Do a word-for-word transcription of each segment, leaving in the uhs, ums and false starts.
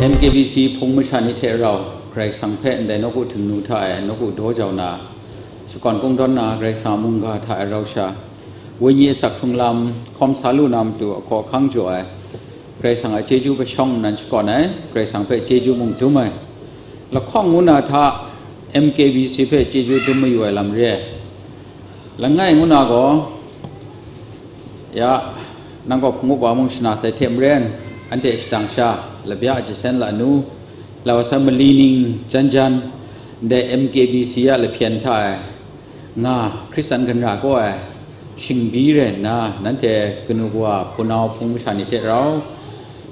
M K B C hpung masha ni hte rau, Karai Kasang hpe ndai nawku htingnu hta e nawku daw jau na, shakawn kungdawn na Karai Kasang a mungga hta e rau sha, wenyi asak hkrung lam hkawm sa lu na matu ahkaw ahkang jaw ai, Karai Kasang a chyeju hpe shawng nnan shakawn ai, Karai Kasang hpe chyeju mung dum ai, lahkawng ngu na hta M K B C hpe chyeju dum mayu ai lam re ai. Langai ngu na gaw, ya, nang gaw hpung up wa mung shana sai hte maren, anhte shadang sha, labya a jasen lanu, lau sa mali ning jan jan, ndai M K B C a lahpyen hta e nga, Hkristan ganra kaw ai, shingbi rai nna, nanhte kanu kawa, hpunau hpung masha ni hte rau,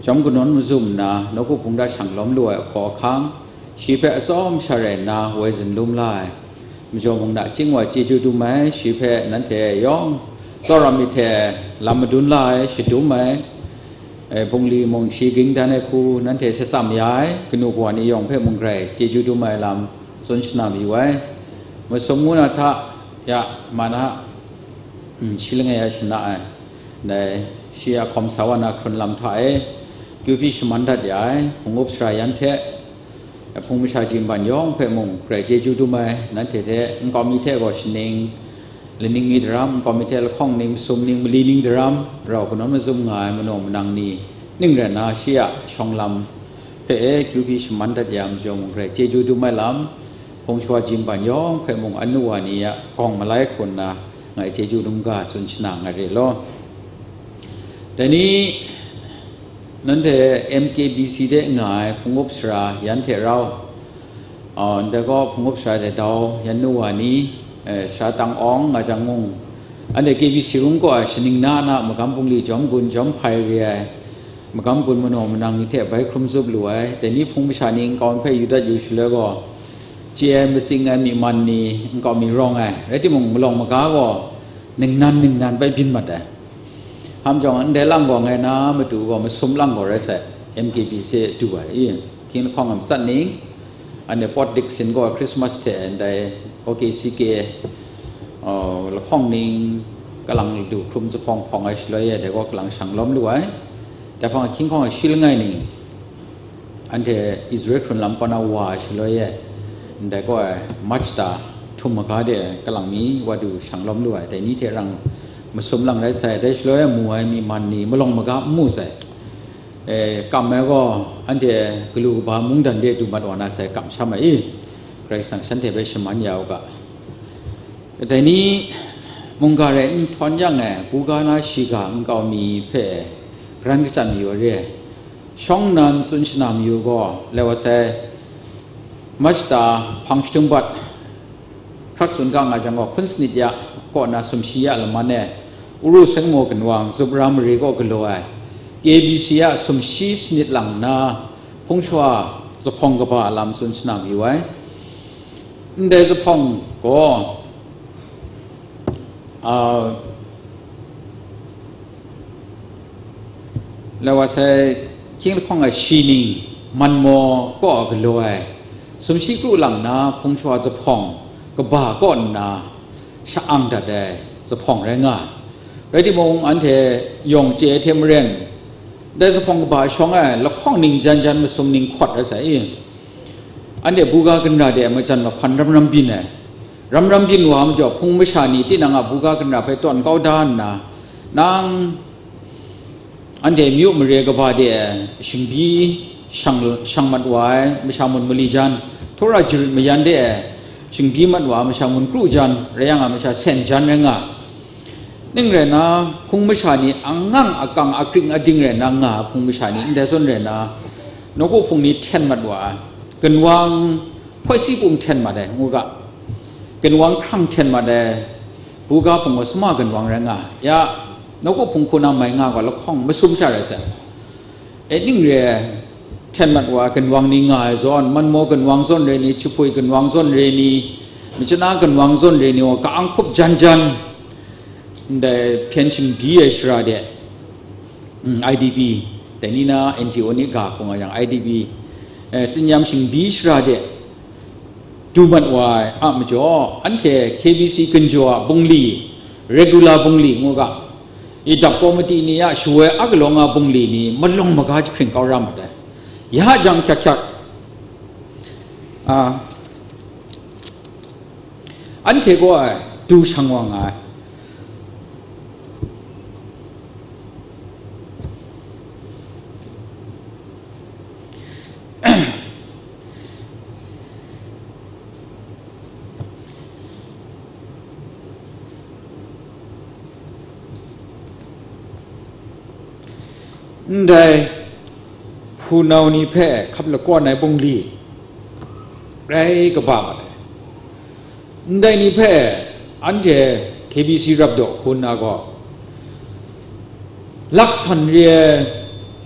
jawm kanawn mazum nna, nawku hpung hta shang lawm lu ai ahkaw ahkang, shi hpe atsawm sha rai nna, woi zun lum la ai, majaw mung nachying wa chyeju dum ai, shi hpe nanhte yawng tsawra myit hte lam madun la ai, shadum ai, e, bungli mung shi ging dan ai hku nanhte shatsam ya ai, kanu kawa ni yawng hpe mung grai chyeju dum ai lam tsun shana mayu ai. Masum ngu na hta, ya, mana, mm, shi langai ya shana ai, dai shi a hkawm sa wa na hkrun lam hta e, kyu hpyi shaman dat ya ai, hpung up sara yan hte, hpung masha ji nban yawng hpe mung grai chyeju dum ai, nanhte hte nkau mi hte gaw shaning, laning mi daram, nkau mi hte lahkawng ning, masum ning, mali ning daram, rau kanawn mazum nga ai manaw manang ni ning rai nna, shi a shawng lam hpe e kyu hpyi shaman dat ya ai majaw mung grai chyeju dum ai lam, hpung shawa ji nban yawng hpe mung anu wa ni a gawng malai hku nna ngai chyeju dum ga tsun shana ngai re law. Dai ni, nanhte M K B C de nga ai hpung up sara yan hte rau, a, ndai gaw hpung up sara de dau yan nu wa ni, eh, sara tang awng nga jang mung, anhte K B C rum kaw ai shaning na na magam bungli jawm gun jawm hpai re ai, magam gun manaw manang ni hte bai hkrum zup lu ai, dai ni hpung masha ni nkau hpe yu dat yu shaloi gaw, chye ai matsing ai myi man ni nkau mi rawng ai, rai timung, malawng maga gaw ningnan ningnan bai byin mat ai. Hkam jawng, ndai lang gaw ngai na matu gaw masum lang gaw rai sai, M K B C du ai i, hkying lahkawng a matsat ning, anhte pawt dik sin gaw Christmas hte ndai O K C K, uh, lahkawng ning, kalang du hkrum zuphpawng hpawng ai shaloi e, dai gaw kalang shang lawm lu ai. Dai hpang ahkying hkawng a shi langai ning, anhte Israel hkrun lam kaw na wa ai shaloi e, ndai gaw ai March ta htum maga de kalang mi wa du shang lawm lu ai, dai ni hte rang masum lang rai sai, dai shaloi e mu ai myi man ni malawng maga n mu sai. E, kam ai gaw, anhte galu kaba mungdan de du mat wa na sai, kamsham ai i, Karai Kasang shanhte hpe shaman ya u ga. Dai ni mungga rai n htawn yang e, buga na shiga nkau mi hpe garan kachyan mayu ai re ai. Shawng nnan tsun shana mayu gaw, lai wa sai, March ta hpang shadum bat, hkrak tsun ga nga jang gaw, hkun sanit ya kaw na sumshi ya laman e, Uru Sengmo gunwang zup ra mare kaw galaw ai, K B C a sumshi sanit lang nna, hpung shawa zuphpawng kaba a lam tsun shana mayu ai. Ndai zuphpawng gaw, a, lai wa sai, hkying lahkawng a shi ning, manmaw kaw a galaw ai, sumshi kru lang nna hpung shawa zuphpawng kaba kaw nna sha-ang dat ai zuphpawng rai nga ai. Rai timung, anhte yawng chye ai hte maren, dai zuphpawng kaba shawng e lahkawng ning jan jan masum ning hkawt rai sai i, anhte buga ginra de majan mahpan ram ram byin ai, ram ram byin wa majaw, hpung masha ni tinang a buga ginra hpe tawn kau da nna, nang anhte myu mare kaba de ai shingbi shang, shang mat wa ai masha mun mali jan, htaw ra jarit mayan de ai shingbi mat wa ai masha mun kru jan, rai yang a masha sen jan rai nga ai. Ning rai nna, hpung masha ni angang akang akring ading rai nna nga ai hpung masha ni ndai zawn rai nna, nawku hpung ni hten mat wa ai. Ginwang hpoi si pung hten mat ai, ngu ga. Ginwang hkrang hten mat ai, buga hpung gaw sama ginwang rai nga ai. Ya, nawku hpung hku na mai nga gaw lahkawng masum sha rai sai. E ning re ai, hten mat wa ai ginwang ni nga ai zawn, manmaw ginwang zawn re ni, jahpui ginwang zawn re ni, machana ginwang zawn re ni gaw, ka-ang hkup jan jan, ndai hpyen shingbi ai shara de, mm, I D P, dai ni na N G O ni ga hkung a yang, I D P, eh, tsinyam shingbi shara de, du mat wa ai a majaw, anhte K B C ginjaw a bungli, regular bungli ngu ga, idap kawmiti ni a shawoi a kalawng a bungli ni malawng maga jahpring kau ra mat ai. Ya jang hkyak hkyak, a, anhte kaw ai du shang wa nga ai. Ndai hpunau ni hpe hkap lakawn ai bungli rai kaba mat ai. Ndai ni hpe anhte K B C rap daw hku nna gaw, laksan re ai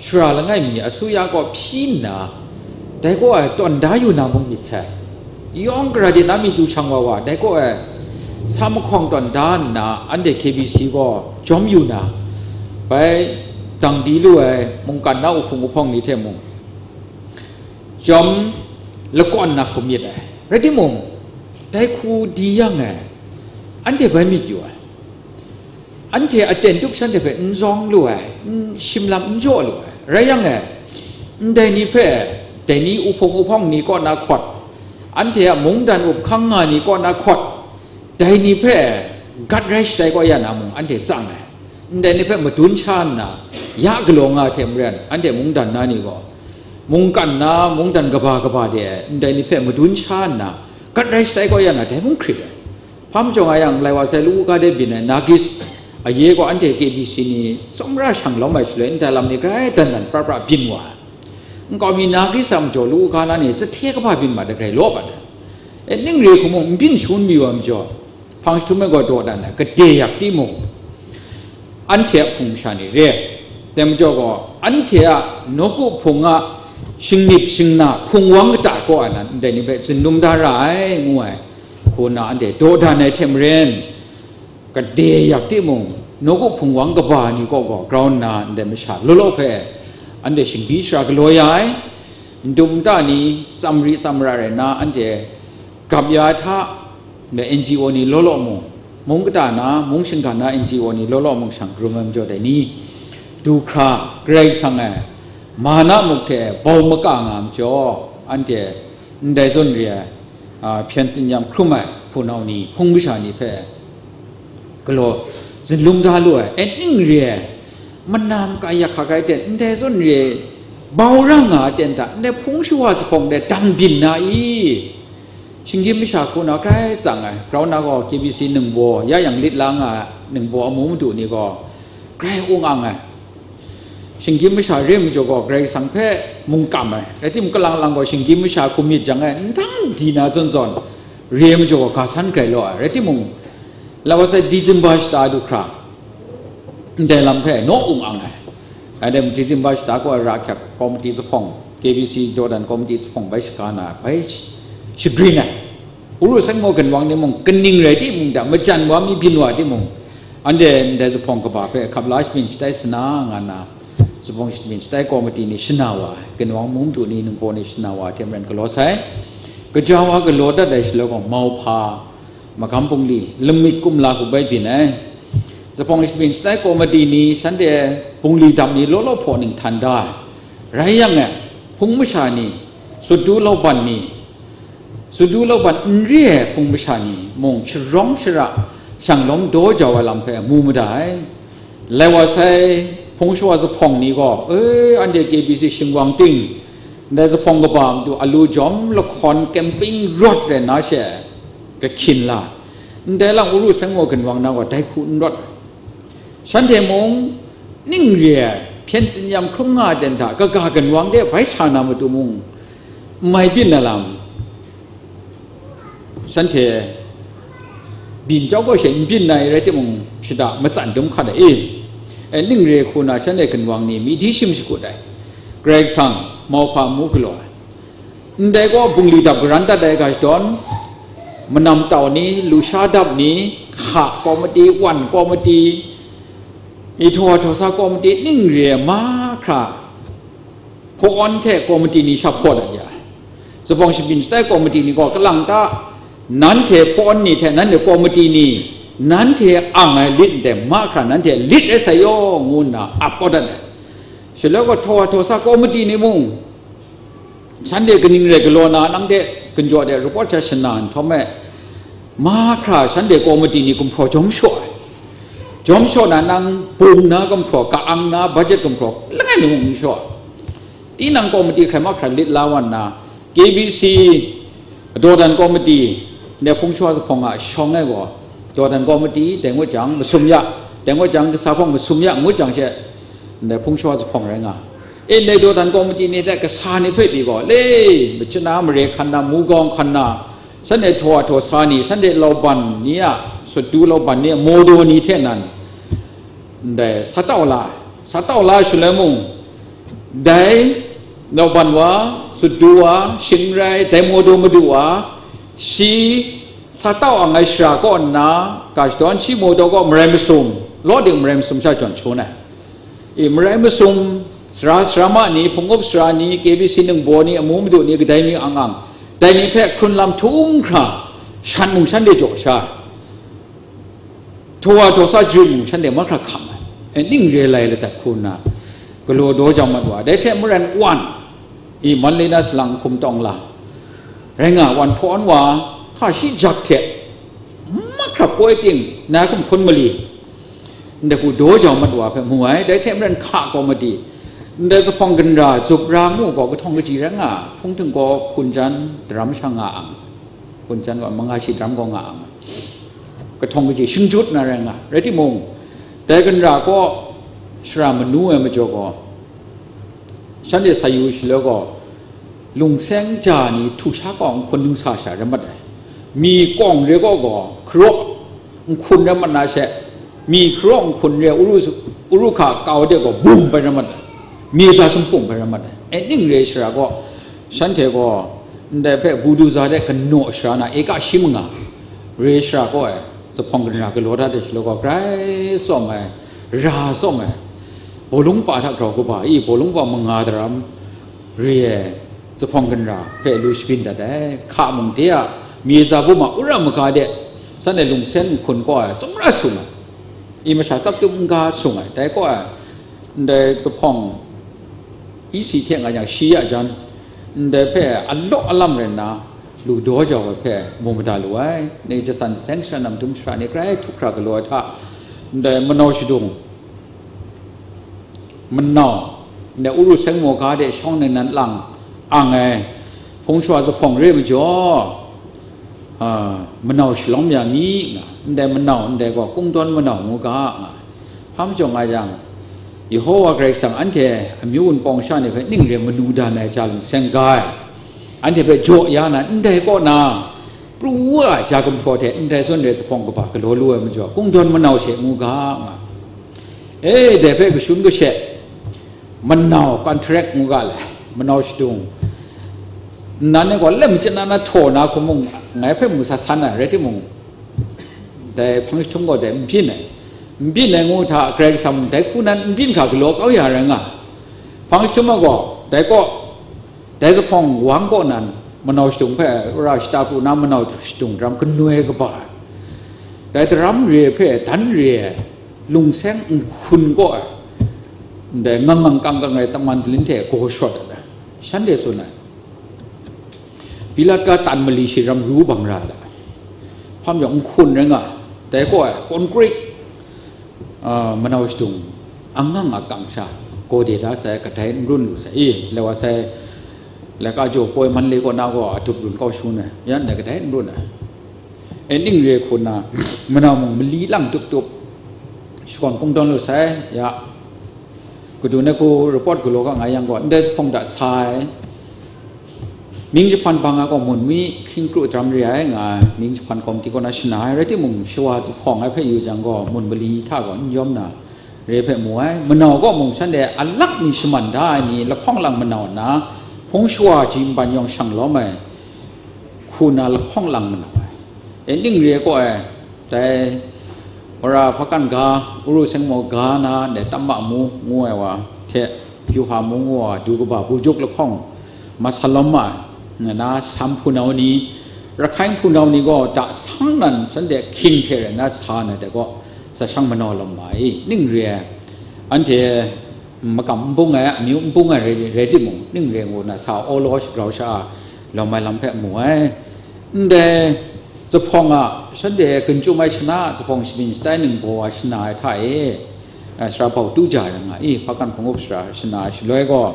shara langai mi asuya kaw hpyi nna, dai kaw ai tawn da yu na mung myit sai. Yawng gara de na mi du shang wa wa, dai kaw ai sa mahkawng tawn da nna, anhte K B C gaw jawm yu na, bai dang di lu ai mungkan na uhpung uhpawng ni hte mung, chyawm lakawn na hkum myit ai. Rai timung, dai hku di yang e, anhte bai myit yu ai. Anhte aten tup shanhte hpe n zawng lu ai, n shim lam n jaw lu ai. Rai yang e, ndai ni hpe, dai ni uhpung uhpawng ni kaw na hkawt, anhte a mungdan up hkang nga ni kaw na hkawt, dai ni hpe gat rai shatai kaw ya na mung anhte tsang ai. Ndai ni hpe madun sha nna, ya galaw nga hte maren, anhte mungdan na ni gaw, mungkan na, mungdan kaba kaba de ai, ndai ni hpe madun sha nna, gat rai shatai kaw ya na, dai mung hkrit ai. Hpa majaw nga yang, lai wa sai lu ga de byin ai, Nagis aye gaw anhte K B C ni tsawmra shang lawm ai shaloi, ndai lam ni grai dan dan pra pra byin wa ai. Nkau mi Nagis a majaw lu ga na ni, zahte kaba byin ma de grai law bat ai. E, ning re hku mung, n byin shangun mi wa majaw, hpang jahtum ai gaw dawdan ai, gade yak timung, anhte a hpung masha ni re ai. Dai majaw gaw, anhte a nawku hpung a shingnip shingna hpung wang kata kaw ai nan, ndai ni hpe zunlum da ra ai, ngu ai, hku nna anhte dawdan ai hte maren, gade yak timung, nawku hpung wang kaba ni kaw gaw grau nna, ndai masha law law hpe anhte shingbi shara galaw ya ai. Ndum nta ni, tsam ri tsam ra rai nna, anhte gap ya ai hta, ndai N G O ni law law mung, mung kata na, mung shinggan na N G O ni law law mung shang karum ai majaw dai ni, du hkra, Karai Kasang e, ma na muk hte bau maka nga ai majaw, anhte ndai zawn re ai, a, hpyen tsin-yam hkrum ai hpunau ni, hpung masha ni hpe galaw zunlum da lu ai, e ning re ai, mana maka yak hkak ai ten, ndai zawn re ai, bau ra nga ai ten hta, ndai hpung shawa zuphpawng de dang byin na i? Shinggyim masha hku na grai tsang ai, grau na gaw K B C ningbaw, ya yang lit la nga ai ningbaw amu madu ni gaw grai ung ang ai. Shinggyim masha re ai majaw gaw, Karai Kasang hpe mungkam ai, rai timung, kalang lang gaw shinggyim masha hku myit jang e, ndang di na zawn zawn re ai majaw gaw, ga san grai law ai, rai timung, la wa sai December shata du hkra, ndai lam hpe naw ung ang ai. Rai timung, December shata gaw ra hkyak komiti zuphpawng, K B C dawdan komiti zuphpawng bai shaga na, bai sh-, shagrin ai. Uru Sengmo ginwang ni mung, kaning rai timung, da majan wa mi byin wa timung, anhte ndai zuphpawng kaba hpe hkap la shabyin shatai sana nga nna, zuphpawng shabyin shatai komiti ni shana wa ai, ginwang mung du ni, ningbaw ni shana wa ai hte maren galaw sai. Kaja wa galaw dat ai shaloi gaw, mauhpa, magam bungli, lamik kumla hku bai byin ai. Zuphpawng shabyin shatai komiti ni, shanhte bungli dam ni law law hpaw ning htan da ai. Rai yang e, hpung masha ni, sut du lauban ni, sut du lauban n re ai hpung masha ni mung sharawng shara, shang lawm daw jau ai lam hpe mu mada ai. Lai wa sai hpung shawa zuphpawng ni gaw, e, anhte K B C shingwang ting, ndai zuphpawng kaba matu alu jawm lahkawn camping rawt rai nna she, kahkyin la, ndai lang Uru Sengmo ginwang na gaw dai hku n rawt ai. Shanhte mung ning re ai, hpyen tsin-yam hkrum nga ai ten hta, kaga ginwang de bai sa na matu mung, n mai byin na lam, shanhte byin jau gaw she n byin ai rai timung, shada matsan dum hkat ai i? E, ning re hku na shanhte ginwang ni myi di shim shakut ai, Karai Kasang mauhpa mu galaw ai. Ndai gaw bungli dap garan dat ai ga shadawn, manam tau ni, lusha dap ni, hka komiti, wan komiti, myihtoi htaw sa komiti ning re ai mahkra, hpawn hte komiti ni sha hpaw dat ya ai. Zuphpawng shabyin shatai komiti ni gaw kalang ta, nanhte hpawn ni hte nanhte komiti ni, nanhte ang ai lit ndai mahkra nanhte lit rai sai yaw, ngu nna ap kau dat ai. Shaloi gaw htaw wa htaw sa komiti ni mung, Shanhte kaning rai galaw na, nang de ginjaw de report sha shana nhtawm e, mahkra shanhte komiti ni gumhpraw jawm shaw ai. Jawm shaw na, nang bum na gumhpraw, ka-ang na budget gumhpraw, langai mi mung n shaw ai. Tinang komiti hkrai mahkra lit la wa nna, K B C dawdan komiti ne hpung shawa zuphpawng a shawng ai gaw, dawdan komiti dai ngut jang masum ya, dai ngut jang kasa hpawng masum ya ngut jang she, ndai hpung shawa zuphpawng rai nga. E, ndai dawdan komiti ni hte kasa ni hpe pyi gaw, le, machyin na mare hkan na, mu gawng hkan na, shanhte htaw a htaw sa ni, shanhte lauban ni a, sut du lauban ni a, mawdaw ni hte nan, ndai sa tau la ai. Sa tau la ai shaloi mung, dai lauban wa, sut du wa, shing rai, dai mawdaw madu wa, shi sa tau ang ai shara kaw nna, ga shadawn shi mawdaw kaw marai masum, law ding marai masum sha jawn shangun ai. E, marai masum, sara sarama ni, hpung-up sara ni, K B C ningbaw ni, amu madu ni, kadai mi ang ang, dai ni hpe hkrun lam htum hkra, shan mung shanhte jaw sha ai. Htaw wa htaw sa jahtum mung shanhte mahkra hkam ai. E, ning re lai ladat hku nna, galaw daw jau mat wa. Dai hte maren wan, i, Manlena salang hkum tawng la, rai nga, wan hpawn wa, hka shi jak hte, mahkra poi ting, na hkum hkun mali, ndai hku daw jau mat wa hpe mu ai. Dai hte maren hka komiti, ndai zuphpawng ginra, zup ra ngu gaw kahtawng kaji rai nga, hpung hting gaw hkun jan daram sha nga ang, hkun jan gaw manga shi daram gaw nga ang, kahtawng kaji shingjut na rai nga. Rai timung, dai ginra kaw shara manu ai majaw gaw, shanhte sa yu shaloi gaw, lungseng ja ni htu sha kaw nhkun ningsa sha rai mat ai. Mi kawng re kaw gaw, hkaraw nhkun rai mat na she, mi hkaraw nhkun re uru, uru hka kau de gaw, bum bai rai mat ai. Mi za sumhpung bai rai mat ai. E, ning re shara kaw, shanhte gaw, ndai hpe buduza de kanaw shara na, eka shi manga re shara kaw ai, zuphpawng ginra galaw dat ai shaloi gaw, grai tsawm ai, ra tsawm ai, bawlung pa hta grau kaba i, bawlung pa manga daram re ai zuphpawng ginra hpe lu shabyin dat ai. Hka mung de a, mi za bum a ura maga de, shanhte lungseng nhkun kaw ai, tsawmra sung ai, i, masha tsap tum n-ga sung ai, dai kaw ai, ndai zuphpawng E C hte nga yang shi ya jan, ndai hpe alaw alam rai nna, lu daw jau ai hpe mu mada lu ai. Ni jasan seng shara namdum shara ni grai htuk hkra galaw ai hta, ndai manau shadung, manau, ndai uru seng maw ga de shawng ningnan lang ang ai hpung shawa zuphpawng re majaw, a, manau shalawm ya mi nga, ndai manau ndai gaw kungdawn manau ngu ga nga, hpa majaw nga yang, Yehowa Karai Kasang anhte amyu wunpawng sha ni hpe ning re manu dan ai ja lungseng ga ai, anhte hpe jaw ya na, ndai kaw na, pru wa ai ja gumhpraw hte ndai zawn re zuphpawng kaba galaw lu ai majaw, kungdawn manau she ngu ga nga, e, dai hpe kashun kashe, manau contract ngu ga le, manau shadung, nnan e gaw lem chyanan na htaw na hku mung, ngai hpe mu sa san ai, rai timung, dai hpang jahtum gaw dai n byin ai, n byin ai ngu hta, Karai Kasang mung dai hku nan n byin hkra galaw kau ya rai nga ai. Hpang jahtum ai gaw, dai kaw, dai zuphpawng wang kaw nan, manau shadung hpe ra shata pru na, manau shadung daram kanoi kaba ai, dai daram re hpe dan re ai, lungseng nhkun kaw ai, ndai ngang ngang kang kang ai taman dalin hte gaw shawt ai, shanhte tsun ai. Pilat ga tan mali shi ram ru bang ra ai, hpa majaw nhkun rai nga, dai kaw ai, concrete, a, manau shadung, angang akang sha, gaw de da sai, kadai n run lu sai, i, lai wa sai, laika jaw poi man le kaw na gaw, a dup run kau shangun ai, yan dai kadai n run ai. E, ning re hku nna, manau mung mali lang tup tup, shakawn kungdawn lu sai, ya, kadun ai hku report galaw ga nga yang gaw, ndai zuphpawng hta sa ai, mying jahpan bang ai gaw, mun mi hkying kru daram re ai nga ai, mying jahpan komiti kaw na shana ai, rai timung, shawa zuphpawng ai hpe yu jang gaw, mun mali hta gaw n yawm na, re hpe mu ai. Manau kaw mung shanhte alak mi shaman da ai ni lahkawng lang manau nna, hpung shawa ji nban yawng shang lawm ai hku na lahkawng lang manau ai. E, ning re kaw ai, dai, wora hpakan ga, uru seng maw ga na, dai tamma mu ngu ai wa hte, pyu hpa mu ngu ai wa, du kaba bujuk lahkawng, masalawm ma ai, nga na, Sam hpunau ni, Rahkaing hpunau ni gaw da sang nan shanhte hkying hte rai nna sa na de gaw, za shang manau lawm ma ai, ning re ai. Anhte makam n bung ai, amyu n bung ai rai, rai timung, ning rai ngu na sa awlaw shagrau sha-a lawm ai lam hpe mu ai. Ndai zuphpawng a shanhte gun chyum ai shana, zuphpawng shabyin shatai ningbaw wa shana ai hta e, a, sara bau tu ja ai nga i, hpakan hpung up sara shana ai shaloi gaw,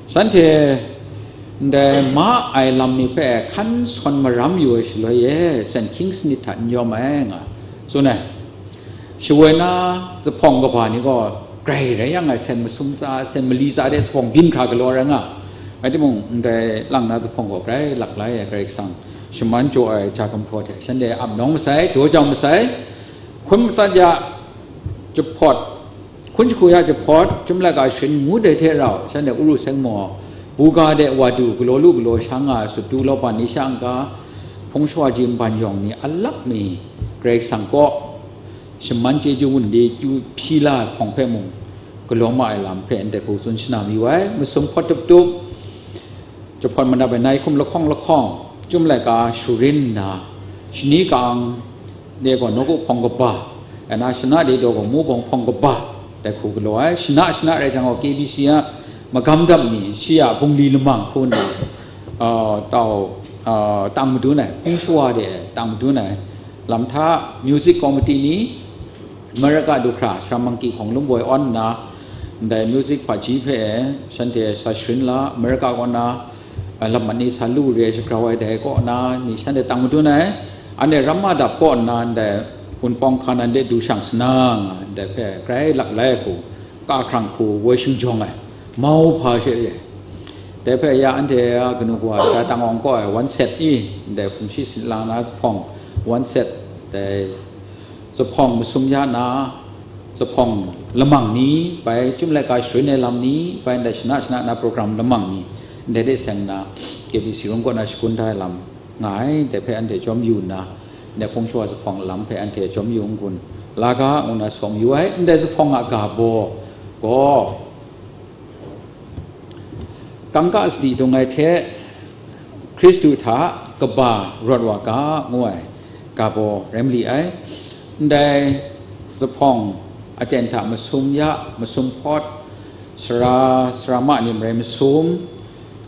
shanhte ndai ma ai lam ni hpe hkan sawn maram yu ai shaloi e, sen hkying sanit hta n yawm ai nga tsun ai. Shawoi na zuphpawng kaba ni gaw grai rai yang ai sen masum tsa, sen mali tsa de zuphpawng byin hkra galaw rai nga. Rai timung, ndai lang na zuphpawng gaw grai laklai ai Karai Kasang shaman jaw ai ja gumhpraw hte shanhte ap nawng masai, daw jau masai, hkun matsat ya jahpawt, hkun jahku ya jahpawt, Chyum Laika Sharin ngu dai hte rau, shanhte Uru Sengmaw, buga de wa du galaw lu galaw sha nga ai sut du law ban ni sha n-ga, hpung shawa ji nban yawng ni a lap mi, Karai Kasang kaw shaman chyeju wunli kyu hpyi la ai hpawng hpe mung galaw ma ai lam hpe ndai hku tsun shana mayu ai. Masum hpawt tup tup, jahpawt manap ai nai hkum lahkawng lahkawng, Chyum Laika Sharin nna, shani ka-ang de gaw nawku hpawng kaba, ai na shana de daw gaw mu bawng hpawng kaba, dai hku galaw ai. Shana shana rai jang gaw K B C a magam dap ni, shi a bungli lamang hku nna, a, tau, a, tang madun ai, hpung shawa de tang madun ai, lam hta music committee ni, America du hkra, Sara Mangki Hkawng Lum boi awn nna, ndai music hpaji hpe shanhte sa sharin la, America kaw na, a, lam mat ni sa lu re shagrau ai dai kaw na, ni shanhte tang madun ai, anhte ram ma dap kaw nna, ndai Wunpawng hka nan de du shang sana nga, ndai hpe grai laklai ai hku, ka hkrang hku, woi shingjawng ai, mau hpa she re. Dai hpe ya anhte a kanu kawa sha tang awng kaw ai wan set i, ndai hpung shi sin lang na zuphpawng wan set, dai zuphpawng masum ya na, zuphpawng lamang ni, bai Chyum Laika Sharin ai lam ni, bai ndai shana shana na program lamang ni, ndai de seng na, K B C rum kaw na shakun da ai lam nga ai, dai hpe anhte jawm yu nna, ndai hpung shawa zuphpawng lam hpe anhte jawm yu n-gun la ga, ngu na sawm yu ai. Ndai zuphpawng a ga baw gaw, kangka sadi dung ai hte, Hkristu hta kaba rawt wa ga, ngu ai ga baw rai mali ai. Ndai zuphpawng aten hta masum ya, masum hpawt, sara, sara ma ni marai masum,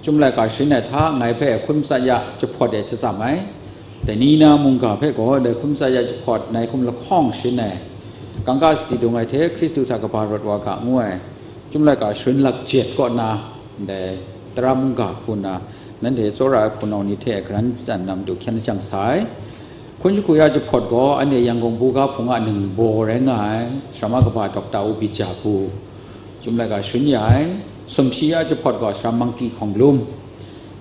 Chyum Laika Sharin ai hta ngai hpe hkun matsat ya jahpawt e shatsam ai. Dai ni na mungga hpe gaw dai hkun matsat ya jahpawt nai hkum lahkawng sharin ai. Kangka sadi dung ai hte Hkristu hta kaba rawt wa ga, ngu ai. Chyum Laika Sharin lakjet kaw na, ndai tara mungga hku nna, nanhte tsawra ai hpunau ni hte garan matsan na matu hkyen lajang sa ai. Hkun jahku ya jahpawt gaw, anhte Yangon buga hpung a ningbaw rai nga ai, Sara ma kaba Doctor U Bija Bu, Chyum Laika Sharin ya ai. Sumshi ya jahpawt gaw, Sara Mangki Hkawng Lum,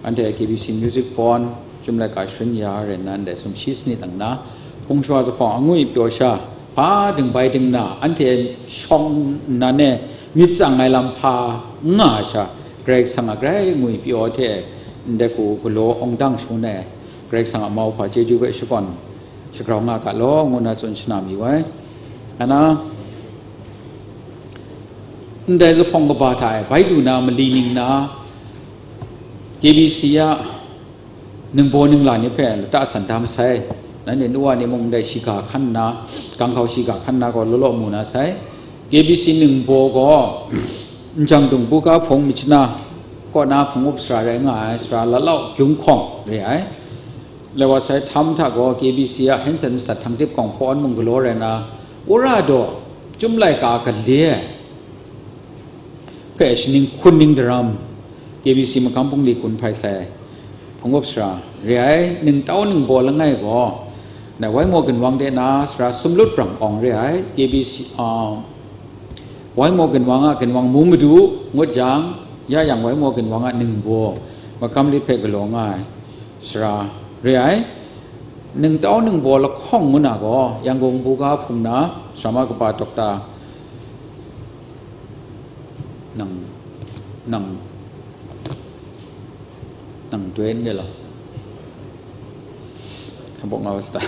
anhte K B C Music Pawn, Chyum Laika Sharin ya rai nna, ndai sumshi sanit lang na, hpung shawa zuphpawng angwi pyaw sha, hpa dingbai dingna, anhte shawng nnan e myit tsang ai lam hpa n nga ai sha, Karai Kasang a grai ngwi pyaw hte ndai hku galaw awng dang shangun ai, Karai Kasang a mau hpa chyeju hpe shakawn shagrau nga ga law, ngu na tsun shana mayu ai. Ana, ndai zuphpawng kaba hta e bai du na mali ning na, K B C a ningbaw ningla ni hpe lata san da masai. Nanhte nu wa ni mung ndai shiga hkan nna, ganghkau shiga hkan nna gaw law law mu na sai. K B C ningbaw gaw, Njang Dung buga hpung Myitkyina kaw na hpung up sara rai nga ai, sara Lalau Gyung Hkawng re ai. Lai wa sai, htam hta gaw K B C a Hensen Masat Htang Dip Gawng Hpaw Awn mung galaw rai na, Wora Daw, Chyum Laika Gale ai hpe shaning hkun ning daram, K B C magam bungli gun hpai sai, hpung up sara re ai. Ningtau ningbaw langai gaw, ndai Wai Maw Ginwang de na sara Sumlut Bram Awng re ai, K B C, a, Wai Maw Ginwang a Ginwang Mu Madu ngut jang, ya yang Wai Maw Ginwang a ningbaw magam lit hpe galaw nga ai sara re ai. Ningtau ningbaw lahkawng ngu na gaw, Yangon buga hpung na, Sara ma kaba Doctor nang, nang, nang doi n de law. Htabawk nga wa sata.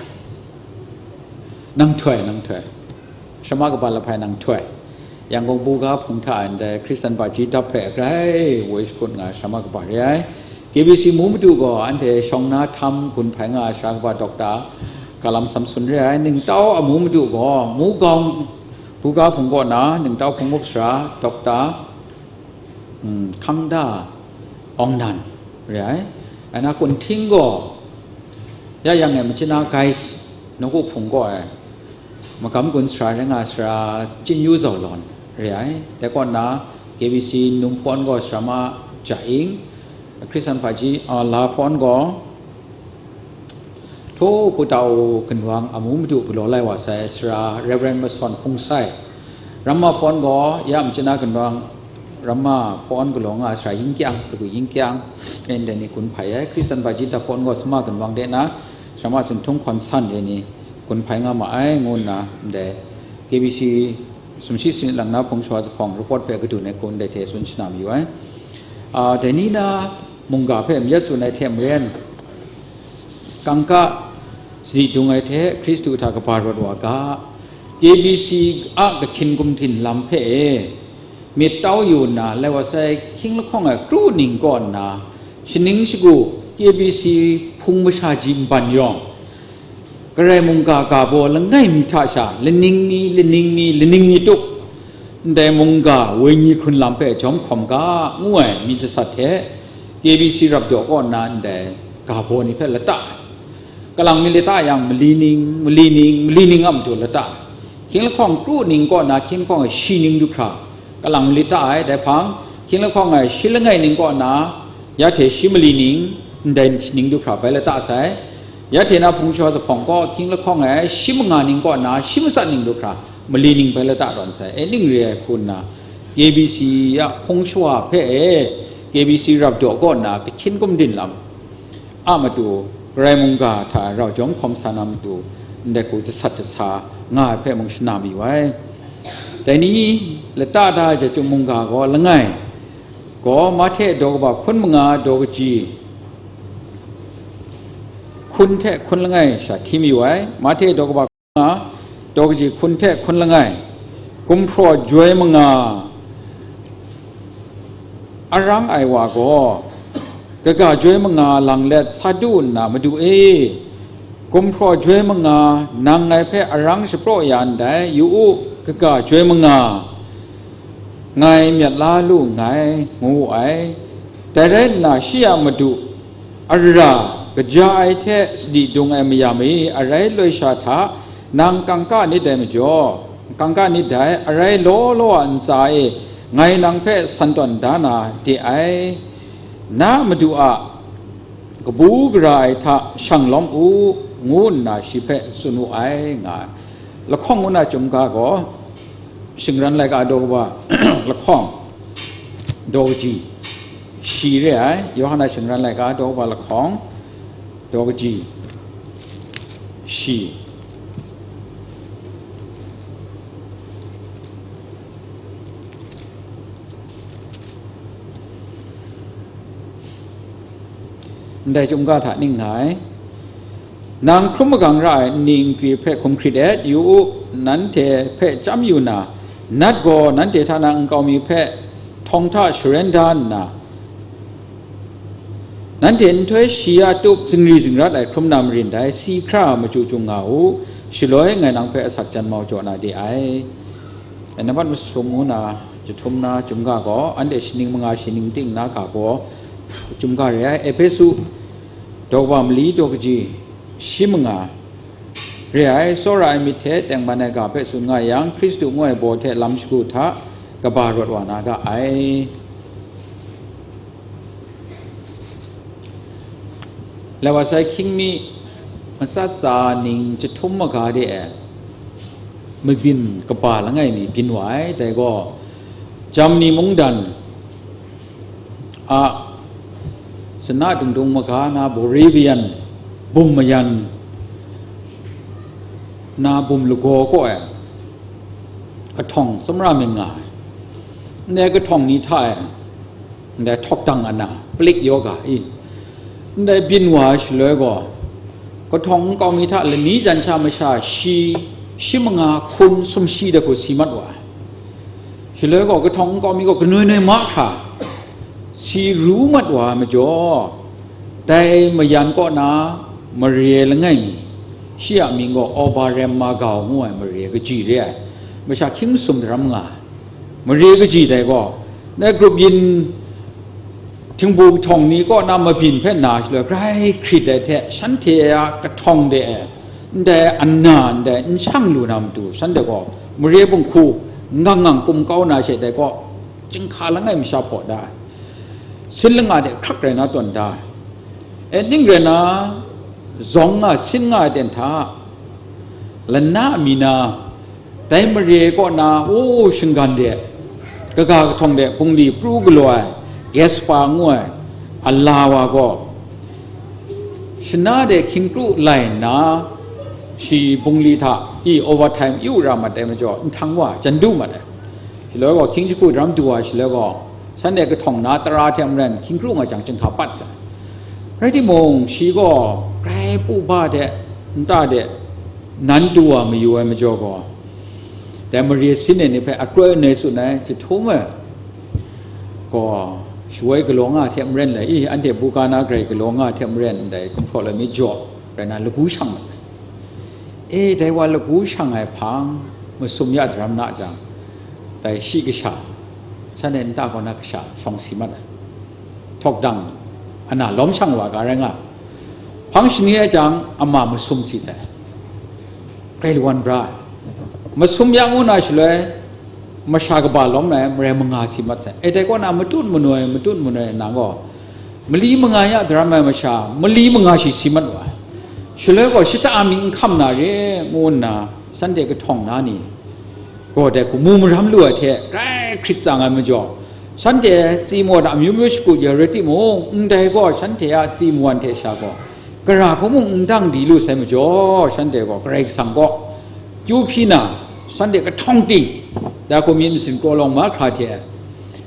Nang htoi, nang htoi. Sara ma kaba lahpai nang htoi. Yangon buga hpung hta ndai Hkristan baji dap hpe grai woi shakut nga ai Sara ma kaba re ai. K B C Mu Madu gaw anhte shawng na htam gun hpai nga ai Sara kaba Doctor Kalam Samson re ai. Ningtau a Mu Madu gaw Mu Gawng buga hpung kaw na Ningtau hpung up sara Doctor mm, hkang da awng nan re ai. Ai na kunhting gaw, ya yang e machyin na Gaius nawku hpung kaw ai magam gun sara rai nga sara Chyin Yu Zau Lawn re ai. Dai kaw nna K B C num hpawn gaw Sara Ma Ja Ing, Hkristan hpaji, a, la hpawn gaw Htaw Putau gunwang amu madu galaw lai wa sai, Sara Reverend Masawn Hpung Sai. Ramma hpawn gaw ya machyin na gunwang Ramma hpawn galaw nga Sara Ying Kyang, Lagwi Ying Kyang, ndai ni gun hpai ai. Hkristan hpaji dap hpawn gaw Sama gunwang de na Sara Ma Sin Htung Hkawn San de ni gun hpai nga ma ai, ngu nna ndai K B C sumshi sinit lang na hpung shawa zuphpawng report hpe kadun ai hku ndai hte tsun shana mayu ai. A, dai ni na mungga hpe mayat tsun ai hte maren, kangka sadi dung ai hte Hkristu hta kaba rawt wa ga, K B C a kahkyin gumhtin lam hpe e myit tau yu nna, lai wa sai hkying lahkawng ai kru ning kaw nna, shaning shagu K B C hpung masha ji nban yawng, Karai mungga ga baw langai mi hta sha, laning mi, laning mi, laning mi tup, ndai mungga wenyi hkrun lam hpe jawm hkawm ga, ngu ai myit jasat hte, K B C rap daw kaw nna ndai ga baw ni hpe lata ai. Kalang mi lata yang, mali ning, mali ning, mali ning a matu lata ai. Hkying lahkawng kru ning kaw nna hkying lahkawng e shi ning du hkra, kalang mi lata ai. Dai hpang, hkying lahkawng e shi langai ning kaw nna, ya hte shi mali ning, ndai shi ning du hkra bai lata sai. Ya hte na hpung shawa zuphpawng kaw, hkying lahkawng e shi manga ning kaw nna, shi matsat ning du hkra, mali ning bai lata tawn sai. E ning re ai hku nna, K B C a hpung shawa hpe e, K B C rap daw kaw nna, kahkyin gumhtin lam a matu, Karai mungga hta rau jawm hkawm sa na matu, ndai hku jasat jasa nga ai hpe mung shana mayu ai. Dai ni lata da ai chyum mungga gaw langai gaw, Mahte daw kaba hkun manga daw kaji hkun hte hkun langai sha hti mayu ai. Mahte daw kaba nga, daw kaji hkun hte hkun langai, gumhpraw joi manga arang ai wa gaw, kaga joi manga lang let sa du nna, "Madu e, gumhpraw joi manga nang ngai hpe arang shapraw ya ndai, yu u, kaga joi manga ngai myat la lu nngai," ngu wu ai. Dai rai nna, shi a madu ara kaja ai hte sadi dung ai mayam e, arai loi sha hta nang kangka nit dai majaw, kangka nit dai, arai law law a ntsa e ngai nang hpe san tawn da na de ai, na madu a kabu gara ai hta shang lawm u, ngu nna shi hpe tsun wu ai, nga ai. Lahkawng ngu na chyum ga gaw, Shingran laika daw kaba lahkawng, daw kaji shi re ai. Yawhan a shingran laika daw kaba lahkawng, daw kaji shi. Ndai chyum ga hta ning nga ai. Nang hkrum magang ra ai nni nkri hpe hkum hkrit et, yu u, nanhte hpe chyam yu na, nat gaw nanhte hta na nkau mi hpe htawng hta sharen da nna, nanhte nhtoi shi a tup zingri zingrat ai hkrum na marin dai si hkra machyu chyung nga u, shaloi ngai nang hpe asak jan mau jaw na de ai. Ai nambat masum ngu na jahtum na chyum ga gaw, anhte shaning manga shaning ting na ga gaw, chyum ga re ai. Ehpesu daw kaba mali daw kaji shi manga re ai, tsawra ai myit hte tengman ai ga hpe tsun nga yang, Hkristu ngu ai baw hte lam shagu hta kaba rawt wa na ga ai. Lai wa sai hkying mi matsat tsa ning jahtum maga de e mabyin kaba langai mi byin wa ai. Dai gaw, Germany mungdan a sana dungdung maga na Moravian bum mayan na bum lagaw kaw e kahtawng tsawmra mying nga ai. Ndai kahtawng ni hta e ndai htawk dang ana, palik yoga i, ndai byin wa ai shaloi gaw, kahtawng nkau mi hta lani jan sha masha shi, shi manga hkun sumshi da hku si mat wa ai. Shaloi gaw, kahtawng nkau mi gaw kanoi noi mahkra si ru mat wa ai majaw, dai mayan kaw na mare langai mi, shi a mying gaw Oberrheingau ngu ai mare kaji re ai, masha hkying masum daram nga ai. Mare kaji dai gaw, Dai grup yin htingbu kahtawng ni kaw na mabyin hpe na shaloi, grai hkrit ai hte shanhte a kahtawng de e, ndai ana ndai n shang lu na matu, shanhte gaw mare bunghku ngang ngang kum kau na she dai kaw, chyinghka lang ai masha hpaw da ai, sin langa de hkrak rai na tawn da ai. E, ning rai na, zawng nga, sin nga ai ten hta, lana mi na, dai mare kaw na, o, shinggan de, kaga kahtawng de, bungli pru galaw ai, Gaspa ngu ai, a la wa gaw, shana de hkying kru lai nna, shi bungli hta i overtime yu ra mat ai majaw, nhtang wa jan du mat ai. Shaloi gaw, hkying jahku daram du wa shaloi gaw, shanhte kahtawng na tara hte maren hkying kru nga jang, chyinghka pat sai. Rai timung, shi gaw grai pu ba hte nta de nan du wa mayu ai majaw gaw, dai mare sin ai ni hpe akroi anoi tsun ai, jahtum ai gaw, shawoi galaw nga hte maren lai, i, anhte buga na grai galaw nga hte maren ndai gumhpraw lai mi jaw rai na, lagu shang mat ai. E, dai wa lagu shang ai hpang masum ya daram na jang, dai shi kasha, shanhte nta kaw na kasha shawng si mat ai. Htawk dang ana lawm shang wa ga rai nga, hpang shani rai jang, ama masum si sai, grai lawan bra ai. Masum ya ngu na shaloi, masha kaba lawm ai marai manga si mat sai. E, dai kaw na matut manoi, matut manoi na gaw, mali manga ya daram ai masha, mali manga shi si mat wa ai. Shaloi gaw, shata mi n hkam na re, ngu nna, shanhte kahtawng na ni gaw dai hku mu maram lu ai hte, grai hkrit tsang ai majaw, shanhte tsi mawan amyu myu shakut ya rai timung, ndai gaw, shanhte a tsi mawan hte sha gaw, gara hku mung n dang di lu sai majaw, shanhte gaw Karai Kasang kaw kyu hpyi na, shanhte kahtawng ting, dai hku myit masin kawlawng mahkra hte,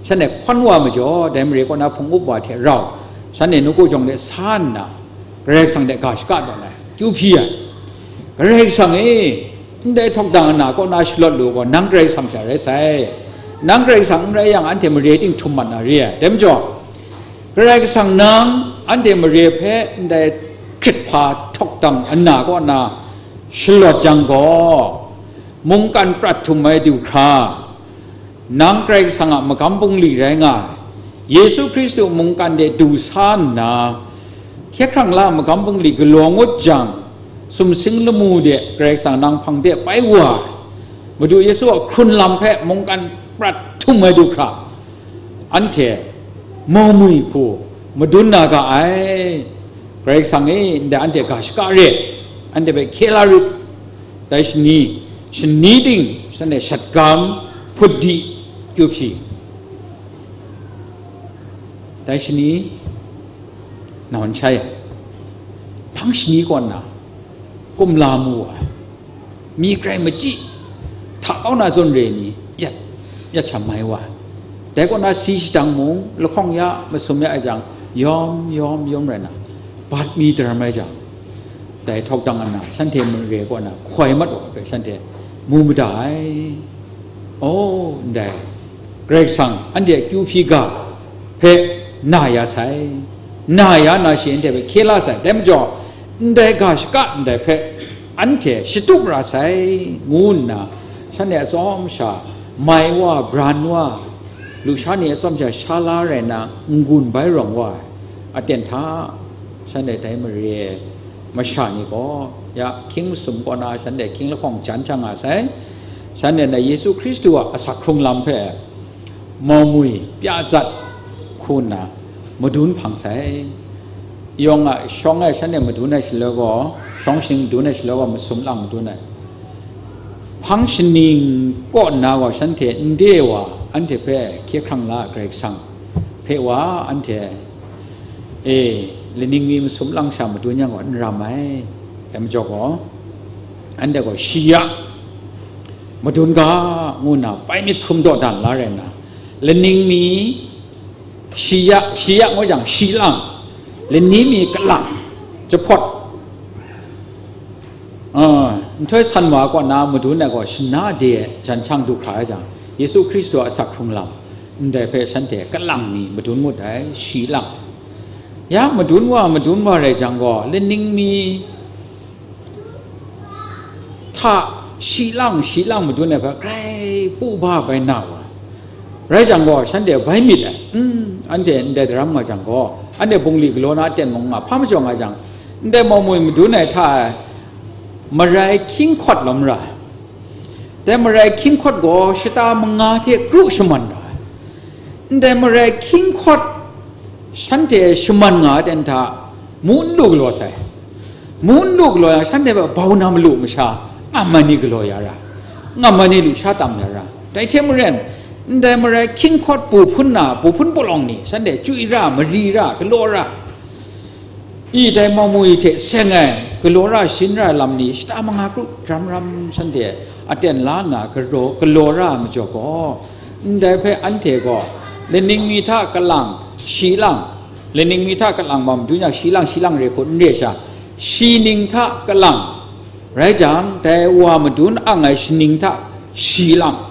shanhte hkawn wa majaw, dai mare kaw na hpung up wa hte rau, shanhte nawku jawng de sa nna, Karai Kasang de ga shaka tawn ai, kyu hpyi ai. Karai Kasang e, ndai htawk dang ana kaw na shalawt lu gaw, nang Karai Kasang sha rai sai. Nang Karai Kasang n rai yang, anhte mare ting htum mat na re ai. Dai majaw, Karai Kasang nang anhte mare hpe ndai hkrit hpa htawk dang ana kaw na shalawt jang gaw, mungkan prat htum ai du hkra, nang Karai Kasang a magam bungli rai nga ai, Yesu Hkristu mungkan de du sa nna, hkye hkrang la magam bungli galaw ngut jang, sumsing lamu de Karai Kasang nang hpang de pai wa ai, Madu Yesu a hkrun lam hpe mungkan prat htum ai du hkra, anhte mau mwi hku madun na ga ai. Karai Kasang e, ndai anhte ga shaka re, anhte hpe hkye la rit. Dai shani, shani ting, shanhte shatgam, hput di, kyu hpyi. Dai shani, nawn shai, hpang shani kaw nna, kumla mu wa ai, mi grai machyi, hta kau na zawn re ni, yat, yat sha mai wa ai. Dai kaw na si shadang mung, lahkawng ya, masum ya ai jang, yawm, yawm, yawm rai na, bat mi daram ai jang, dai htawk dang ana, shanhte mare kaw na hkoi mat wa hpe shanhte mu mada ai. Aw, ndai, Karai Kasang anhte akyu hpyi ga hpe na ya sai, na ya na shi anhte hpe hkye la sai, dai majaw, ndai ga shaka ndai hpe anhte shatup ra sai, ngu nna, shanhte atsawm sha mai wa, bran wa, lusha ni atsawm sha sha la rai na, n-gun bai rawng wa ai aten hta, shanhte dai mare masha ni gaw, ya, hkying masum kaw na shanhte hkying lahkawng jan sha nga sai. Shanhte na Yesu Hkristu a asak hkrung lam hpe mau mwi pya zat hku nna madun hpang sai. Yawng a shawng e shanhte madun ai shaloi gaw, shawng shing madun ai shaloi gaw, masum lang madun ai. Hpang shaning kaw nna gaw, shanhte n de wa, anhte hpe hkye hkrang la ai Karai Kasang hpe wa, anhte, e, laning mi masum lang sha madun yang gaw, n ram ai. Dai majaw gaw, anhte gaw shi ya madun ga, ngu nna bai myit hkrum dawdan la rai nna, laning mi shi ya, shi ya ngu jang, shi lang, laning mi kalang, jahpawt, ah, nhtoi san wa kaw na madun ai gaw, shana de ai jan shang du hkra ai jang, Yesu Hkristu a asak hkrung lam ndai hpe shanhte kalang mi madun ngut ai, shi lang. Ya madun wa, madun wa rai jang gaw, laning mi hta shi lang, shi lang madun ai hpe grai pu ba bai na wa, Rai jang gaw, shanhte bai myit ai, mm, anhte ndai daram nga jang gaw, anhte bungli galaw na aten mung nga, hpa majaw nga jang, ndai mau mwi madun ai hta e, marai hkying hkawt lawm ra ai. Dai marai hkying hkawt gaw shata manga hte kru shaman ra ai. Ndai marai hkying hkawt shanhte shaman nga ai ten hta, mu n lu galaw sai. Mu n lu galaw yang, shanhte hpe bau na malu masha, ngam ai ni galaw ya ra, ngam ai ni lusha tam ya ra. Dai hte maren, ndai marai hkying hkawt pu hpun na, pu hpun palawng ni, shanhte chyu ra, mari ra, galaw ra, i, dai mau mwi hte seng ai, galaw ra, shin ra ai lam ni, shata manga kru ram ram shanhte aten la nna galaw, galaw ra ai majaw gaw, ndai hpe anhte gaw, laning mi hta kalang, shi lang, laning mi hta kalang bam dun yang, shi lang, shi lang re hku n re sha, shi ning hta kalang, rai jang, dai wa madun ang ai shaning hta shi lang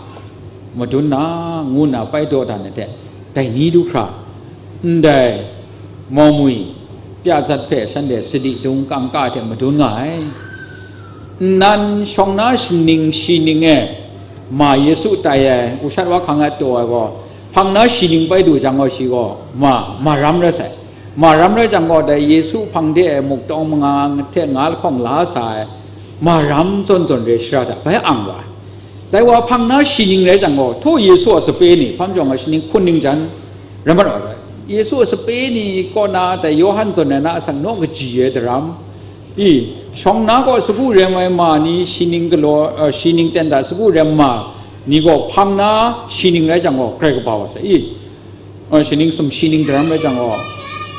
madun na, ngu nna bai daw dan ai hte, dai ni du hkra, ndai mau mwi pya zat hpe shanhte sadi dung kangka hte madun nga ai. Nnan shawng na shaning shi ning e ma Yesu tai ai, ushat wa hkang e taw ai gaw, hpang na shi ning bai du jang gaw, shi gaw ma, ma ram rai sai. Ma ram rai jang gaw, dai Yesu hpang de ai muk tawng manga hte nga lahkawng la sa ai, ma ram zawn zawn re shara hta bai ang wa ai. Dai wa hpang na shi ning rai jang gaw, htaw Yesu a sape ni, hpa majaw nga, shi ning hkun ning jan rai mat wa sai. Yesu a sape ni kaw na dai Yawhan zawn ai na asak naw kaji ai daram, i, shawng na gaw sagu rem ai ma ni shi ning galaw, eh, shi ning ten da sagu rem ma ni gaw hpang na shi ning rai jang gaw, grai kaba wa sai, i, eh, shi ning sumshi ning daram rai jang gaw,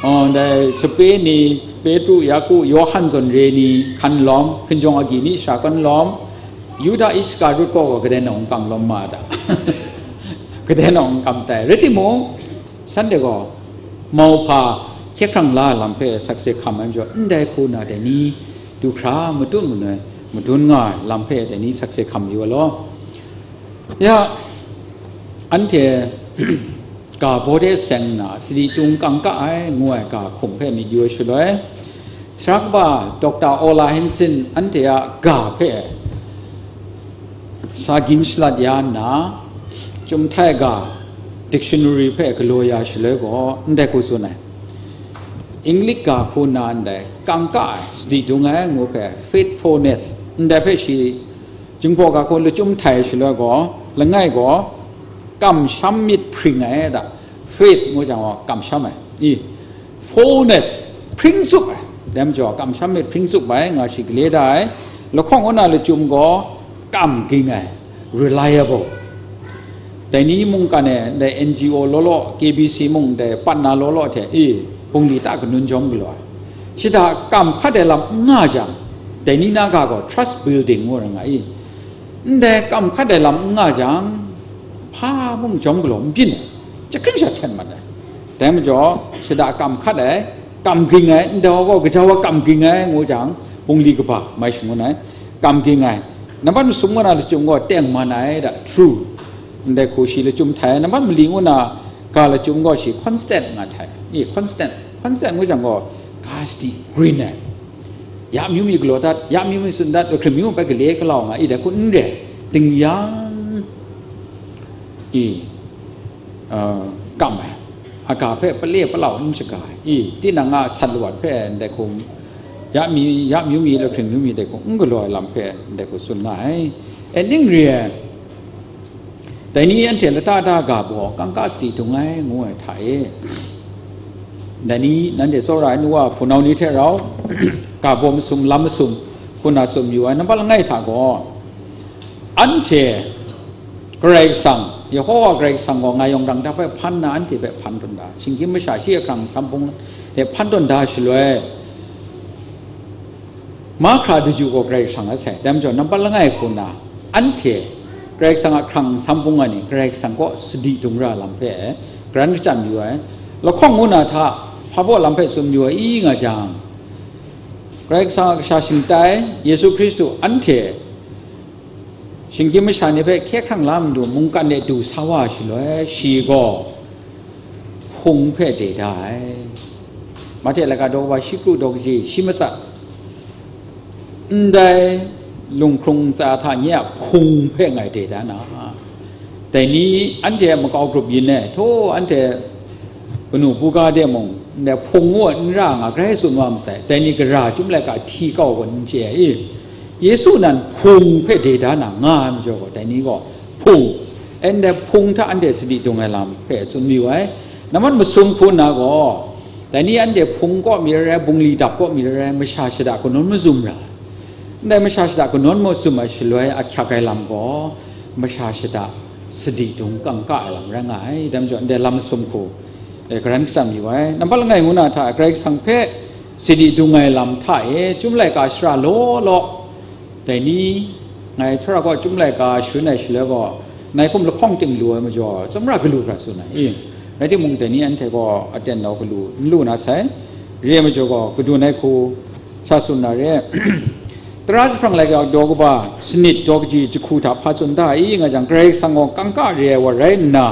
eh, ndai sape ni, Petru, Yaku, Yawhan zawn re ni hkan lawm, hkinjawng agyi ni sha kan lawm, Yuda Iskarut kaw gaw kadai nawng n kam lawm ma ta? Kadai nawng n kam tai. Rai timung, shanhte gaw mauhpa hkye hkrang la ai lam hpe sakse hkam ai majaw, ndai hku na dai ni du hkra matut manoi madun nga ai lam hpe dai ni sakse hkam yu ai law. Ya, anhte ga baw de seng nna, sadi tung kangka ai, ngu ai ga hkum hpe myit yu ai shaloi, sara kaba Doctor Ola Hansen anhte a ga hpe sa gin shalat ya nna, Chyum Htai ga dictionary hpe galaw ya shaloi gaw, ndai hku tsun ai. English ga hku nna ndai kangka ai, sadi tung ai ngu hpe faithfulness, ndai hpe shi Jinghpaw ga hku lachyum htai shaloi gaw, langai gaw, kamsham myit hpring ai da, faith ngu jang gaw, kamsham ai, i, fullness, hpring tsup ai, dai majaw, kamsham myit hpring tsup ai, nga shi gale da ai, lahkawng ngu na lachyum gaw, kam ging ai, reliable. Dai ni mungkan e, dai N G O law law, K B C mung, dai patna law law hte, i, bungli ta kanun jawm galaw ai. Shada kam hkat ai lam n nga jang, dai ni na ga gaw trust building ngu ra nga i. Ndai kam hkat ai lam n nga jang, hpa mung jawm galaw n byin ai, chyahkring sha hten mat ai. Dai majaw, shada kam hkat ai, kam ging ai, ndai wa gaw gaja wa kam ging ai ngu jang, bungli kaba mai shangun ai, kam ging ai. Nambat masum ngu na lachyum gaw teng man ai da, true. Ndai hku shi lachyum htai, nambat mali ngu na ga lachyum gaw shi constant nga htai. I, constant, constant ngu jang gaw, ga sadi, grin ai. Ya amyu mi galaw dat, ya amyu mi tsun dat, hkrim myu bai gale galau nga, i dai hku n re, ding yang, i, uh, kam ai, aga hpe pale palau n shaga ai, i, tinang a sat lawat hpe ndai hku, ya mi, ya amyu mi, lahkring myu mi dai hku n galaw ai lam hpe ndai hku tsun nga ai. E ning re ai, dai ni anhte lata da ga baw, kangka sadi dung ai, ngu ai hta e, dai ni nanhte tsawra ai nu wa hpunau ni hte rau, ga baw masum, lam masum, hku na tsun yu ai, nampat langai hta gaw, anhte Karai Kasang, Yehowa Karai Kasang gaw ngai yawng rang hta hpe hpan nna anhte hpe hpan tawn da, shinggyim masha shi a hkrang nsan hpung hte hpan tawn da shaloi, mahkra daju gaw Karai Kasang a sai, dai majaw nampat langai hku na, anhte Karai Kasang a hkrang nsan hpung ai ni, Karai Kasang kaw sadi dung ra lam hpe, garan kachyan yu ai, lahkawng ngu na hta, hpa baw lam hpe tsun yu ai, i nga jang, Karai Kasang a kasha shingtai, Yesu Hkristu anhte, shinggyim masha ni hpe hkye hkrang la matu mungkan de du sa wa shaloi, shi gaw hpung hpe de da ai. Mahte laika daw kaba shi kru daw kaji shi matsat, ndai lunghkrung ntsa hta nye a hpung hpe ngai de da na, Dai ni anhte makau grup yin e, htaw anhte kanu buga de mung, ndai hpung ngu n ra nga, grai tsun wa masai, dai ni gara chyum laika hti kau gaw n chye ai i? Yesu nan hpung hpe de da na nga ai majaw gaw, dai ni gaw hpung, e, ndai hpung hta anhte sadi dung ai lam hpe tsun mayu ai. Nambat masum hku nna gaw, dai ni anhte hpung kaw mi rai rai, bungli dap kaw mi rai rai, masha shada kanawn mazum ra ai. Ndai masha shada kanawn mazum ai shaloi ahkyak ai lam gaw, masha shada sadi dung kangka ai lam rai nga ai. Dai majaw, ndai lam masum hku, e, karan kachyam yu ai. Nambat langai ngu na hta, Karai Kasang hpe sadi dung ai lam hta e, chyum laika shara law law, dai ni, ngai Htawra gaw chyum laika shangun ai shaloi gaw, nai hkum lahkawng ting lu ai majaw, tsawmra galu hkra tsun ai i? Rai timung, dai ni anhte gaw aten daw galu n lu na sai. Re ai majaw gaw, kadun ai hku sha tsun na re. Tara jahprang laika daw kaba sanit daw kaji jahku hta hpa tsun da i, nga jang, Karai Kasang gaw kangka re ai wa rai nna,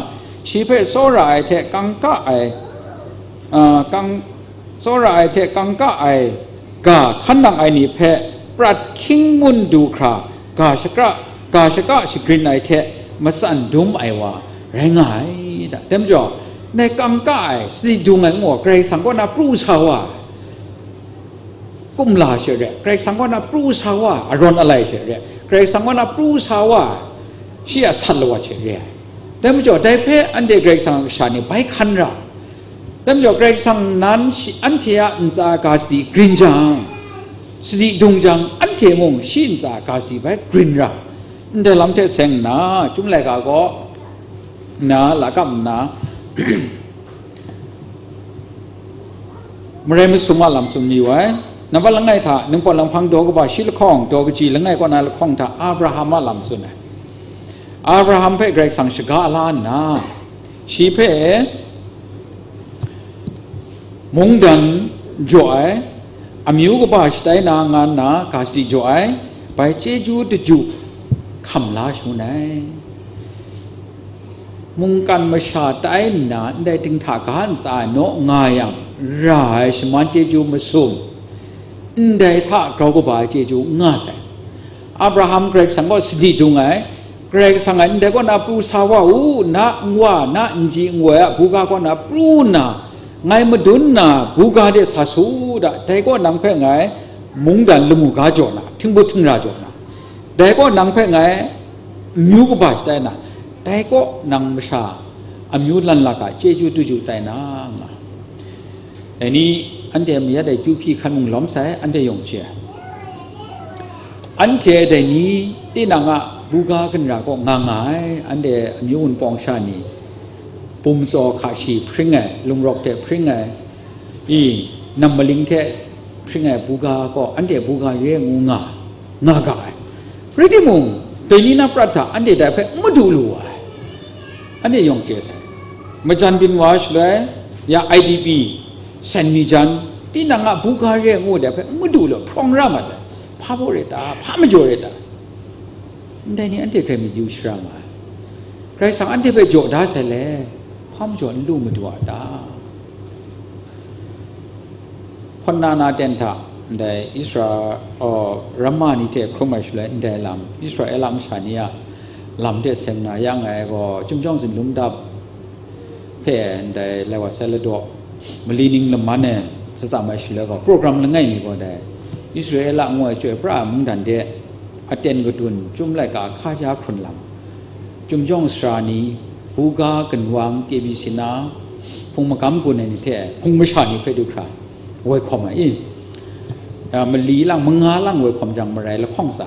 shi hpe tsawra ai hte kangka ai, a, kang, tsawra ai hte kangka ai ga hkan nang ai ni hpe prat hkying mun du hkra ga shakra, ga shaka shagrin ai hte matsan dum ai wa rai nga ai da. Dai majaw, ndai kangka ai, sadi dung ai ngu gaw, Karai Kasang kaw na pru sa wa ai, kumla she re, Karai Kasang kaw na pru sa wa ai, arawn alai she re, Karai Kasang kaw na pru sa wa ai, shi a sat lawat she re ai. Dai majaw, dai hpe anhte Karai Kasang a kasha ni bai hkan ra. Dai majaw, Karai Kasang nan shi, anhte a ntsa ga sadi grin jang, sadi dung jang, anhte mung shi ntsa ga sadi bai grin ra. Ndai lam hte seng nna, chyum laika gaw nna, lakam nna, marai masum a lam tsun mayu ai. Nambat langai hta, ningpawt langhpang daw kaba shi lahkawng, daw kaji langai kaw na lahkawng hta, Abraham a lam tsun ai. Abraham hpe Karai Kasang shaga la nna, shi hpe mungdan jaw ai, amyu kaba shatai na nga nna ga sadi jaw ai, bai chyeju daju hkam la shangun ai. Mungkan masha tai nna ndai dinghta ga ntsa naw nga yang, ra ai shaman chyeju masum, ndai hta grau kaba ai chyeju n nga sai. Abraham Karai Kasang kaw sadi dung ai, Karai Kasang e ndai kaw na pru sa wa u, na nwa, na nji nwoi a buga kaw na pru nna, ngai madun na buga de sa su da, dai kaw nang hpe ngai mungdan lamu ga jaw na, htingbut htingra jaw na, dai kaw nang hpe ngai amyu kaba shatai na, dai kaw nang masha amyu lanlak a chyeju daju tai na, nga. Dai ni anhte mayat ai kyu hpyi hkan mung lawm sai, anhte yawng chye ai. Anhte dai ni tinang a buga ginra kaw nga nga ai, anhte amyu wunpawng sha ni, bum tsaw hka shi hpring ai, lungrawk hte hpring ai, i, nam maling hte hpring ai buga kaw, anhte buga re ngu nga, nga ga ai. Rai timung, dai ni na prat hta anhte dai hpe n madu lu wa ai. Anhte yawng chye sai. Majan byin wa shaloi, ya I D P, sen mi jan, tinang a buga re ngu dai hpe n madu lu, hprawng ra mat ai. Hpa baw re ta? Hpa majaw re ta? Ndai ni anhte grai myit yu shara nga ai. Karai Kasang anhte hpe jaw da sai le, hpa majaw n lu madu a ta? Hpawt na na ten hta, ndai Isra, oh, ramma ni hte hkrum ai shaloi ndai lam, Israela masha ni a lam de seng na ya nga ai gaw, Chyum Jawng Zinlung Dap hpe ndai lai wa sai ladaw, mali ning laman e shatsam ai shaloi gaw, program langai mi gaw dai, Israela ngu ai chyoi pra ai mungdan de aten kadun, chyum laika hkaja hkrun lam, Chyum Jawng Sara ni, buga, ginwang, K B C na, hpung magam gun ai ni hte hpung masha ni hpe du hkra woi hkawm ai i? Ya, mali lang, manga lang woi hkawm jang, marai lahkawng tsa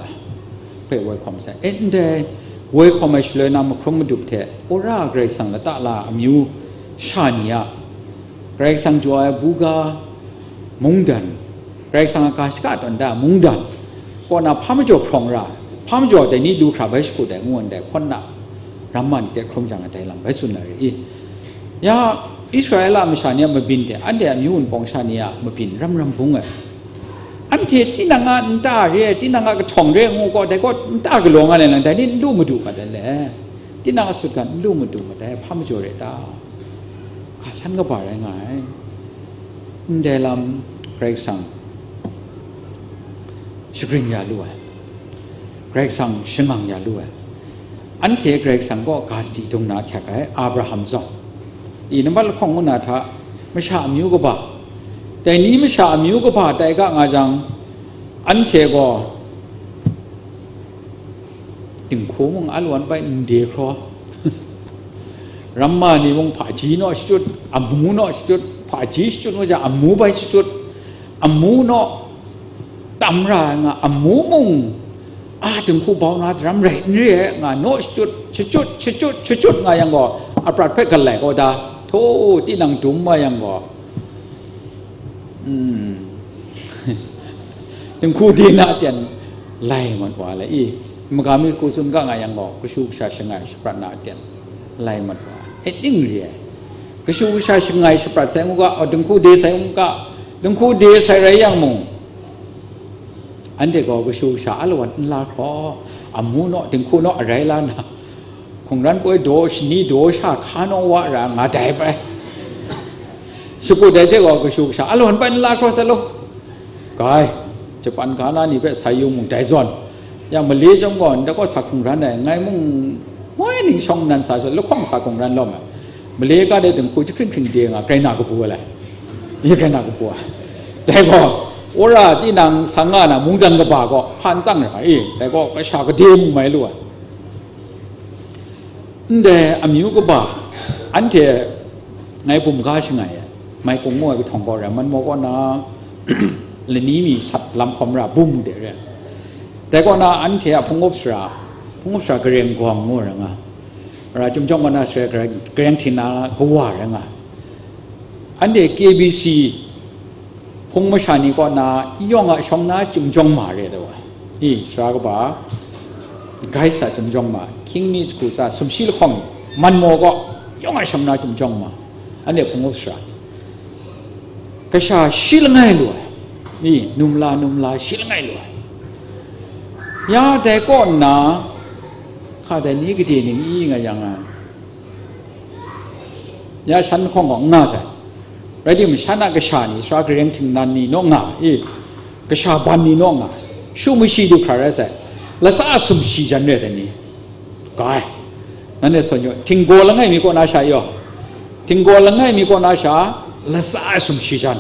hpe woi hkawm sai. E, ndai woi hkawm ai shaloi na mahkrum madup hte, wora Karai Kasang lata la amyu sha ni a Karai Kasang jaw ai buga mungdan, Karai Kasang a ga shaka tawn da ai mungdan kaw na hpa majaw hprawng ra, hpa majaw dai ni lu hkra bai shakut ai ngu ndai hpawt na ramma ni hte hkrum jang ai dai lam bai tsun na re i? Ya, Israela masha ni a mabyin hte anhte a amyu wunpawng sha ni a mabyin ram ram bung ai. Anhte tinang a nta re ai, tinang a kahtawng re ai ngu gaw, dai gaw nta galaw nga lai lang, dai ni n lu madu mat ai le? Tinang a sutgan n lu madu mat ai, hpa majaw re ta? Hka san kaba rai nga ai. Ndai lam Karai Kasang shagrin ya lu ai, Karai Kasang shangang ya lu ai. Anhte Karai Kasang kaw ga sadi dung na ahkyak ai, Abraham zawn. I nambat lahkawng ngu na hta, masha amyu kaba, dai ni masha amyu kaba tai ga nga jang, anhte gaw dinghku mung alawan bai n de hkraw, ramma ni mung hpaji naw shachyut, amu naw shachyut, hpaji shachyut ngu jang, amu bai shachyut, amu naw tam ra ai nga, amu mung a dinghku bau na daram rai n re ai nga, naw shachyut, shachyut, shachyut, shachyut nga yang gaw, aprat hpe galai kau da, htaw tinang dum wa yang gaw, mm, dinghku de na aten lai mat wa le i, maga mi hku tsun ga nga yang gaw, kashu kasha shangai shaprat na aten lai mat wa, e ning re ai. Kashu kasha shangai shaprat sai ngu ga, dinghku de sai ngu ga, dinghku de sai rai yang mung, anhte gaw kashu kasha alawan n la hkraw, amu naw, dinghku naw arai la na, hkungran poi daw, shani daw sha hka naw wa ra nga dai bai. Shakut dai hte gaw kashu kasha alawan bai n la hkraw sai law. Gai, Japan ga na ni hpe sai yu mung dai zawn. Yang mali chyawm gaw, ndai kaw sa hkungran ai, ngai mung moi ning shawng nnan sa, lahkawng sa hkungran lawm ai. Mali ga de dinghku jahkring hkring de nga, grai na kabu ai lai. Ye grai na kabu ai. Dai gaw, wora tinang sang nga na mungdan kaba gaw hpan tsang ra i, dai gaw kasha kade mung mai lu ai. Ndai amyu kaba, anhte ngai bum ga shangai ai, mai kung mu ai kahtawng gaw rai, man maw kaw na, lani mi sat lam hkawm ra bum de re. Dai kaw na anhte a hpung up sara, hpung up sara gareng gawng ngu ra nga, ra chyum jawng kaw na sara gareng, gareng htingna kawa ra nga. Anhte K B C hpung masha ni kaw na yawng a shawng na chyum jawng ma re ai wa. I, sara kaba, gai sa chyum jawng ma, hkying mi hku tsa sumshi lahkawng, man maw kaw, yawng a shawng na chyum jawng ma, anhte hpung up sara. Kasha shi langai lu ai. I, numla, numla shi langai lu ai. Ya dai kaw nna, hka dai ni gade ning i nga yang a, ya shan lahkawng gaw n nga sai. Rai timung, shan a kasha ni, sara gareng htingnan ni naw nga, i, kasha ban ni naw nga, shu mashi du hkra rai sai. Latsa a sumshi jan re ai ni, gai, nanhte sawn yu, htinggaw langai mi kaw na sha yaw, htinggaw langai mi kaw na sha, latsa a sumshi jan,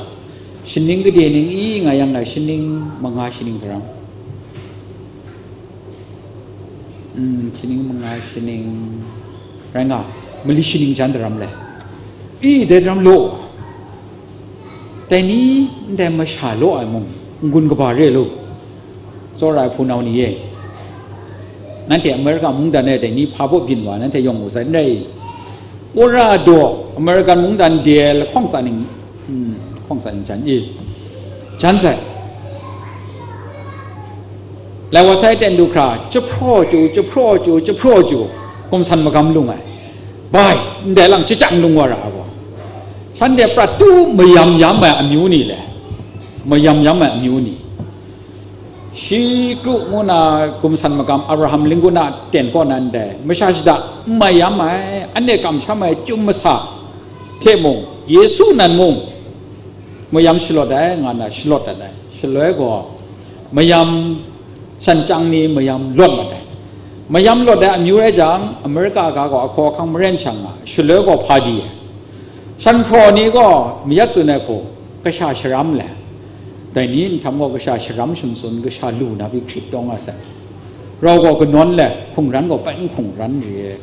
shaning gade ning i nga yang na, shaning manga, shaning daram. Mm, shaning manga, shaning rai nga, mali shaning jan daram le. I, dai daram law, dai ni ndai masha law ai mung, n-gun kaba re lu. Tsawra ai hpunau ni e, nanhte Amerika mungdan e dai ni hpa baw byin wa, nanhte yawng mu sai n rai i? Wora daw, American mungdan de lahkawng tsa ning, hmm, lahkawng tsa ning jan i, jan sai. Lai wa sai ten du hkra, jahpraw chyu, jahpraw chyu, jahpraw chyu, gumsan magam lung ai. Bai, ndai lang jahchyang lung wa ra ai gaw, shanhte prat tu mayam yam ai amyu ni le, mayam yam ai amyu ni. Shi kru ngu na gumsan magam Abraham linggun a ten kaw na ndai, masha shada n mai yam ai, anhte kamsham ai chyum masa hte mung, Yesu nan mung, mayam shalawt ai, nga na shalawt dat ai. Shaloi gaw, mayam shan chyang ni mayam lawt mat ai. Mayam lawt ai amyu rai jang, Amerika ga gaw ahkaw ahkang maren shang nga, shaloi gaw hpa di ai. Shan hpraw ni gaw mayat tsun ai hku, kasha sharam le, dai ni nhtang gaw kasha sharam shamtsun, kasha lu na pyi hkrit taw nga sai. Rau gaw kanawn le, hkungran gaw bai n hkungran re ai,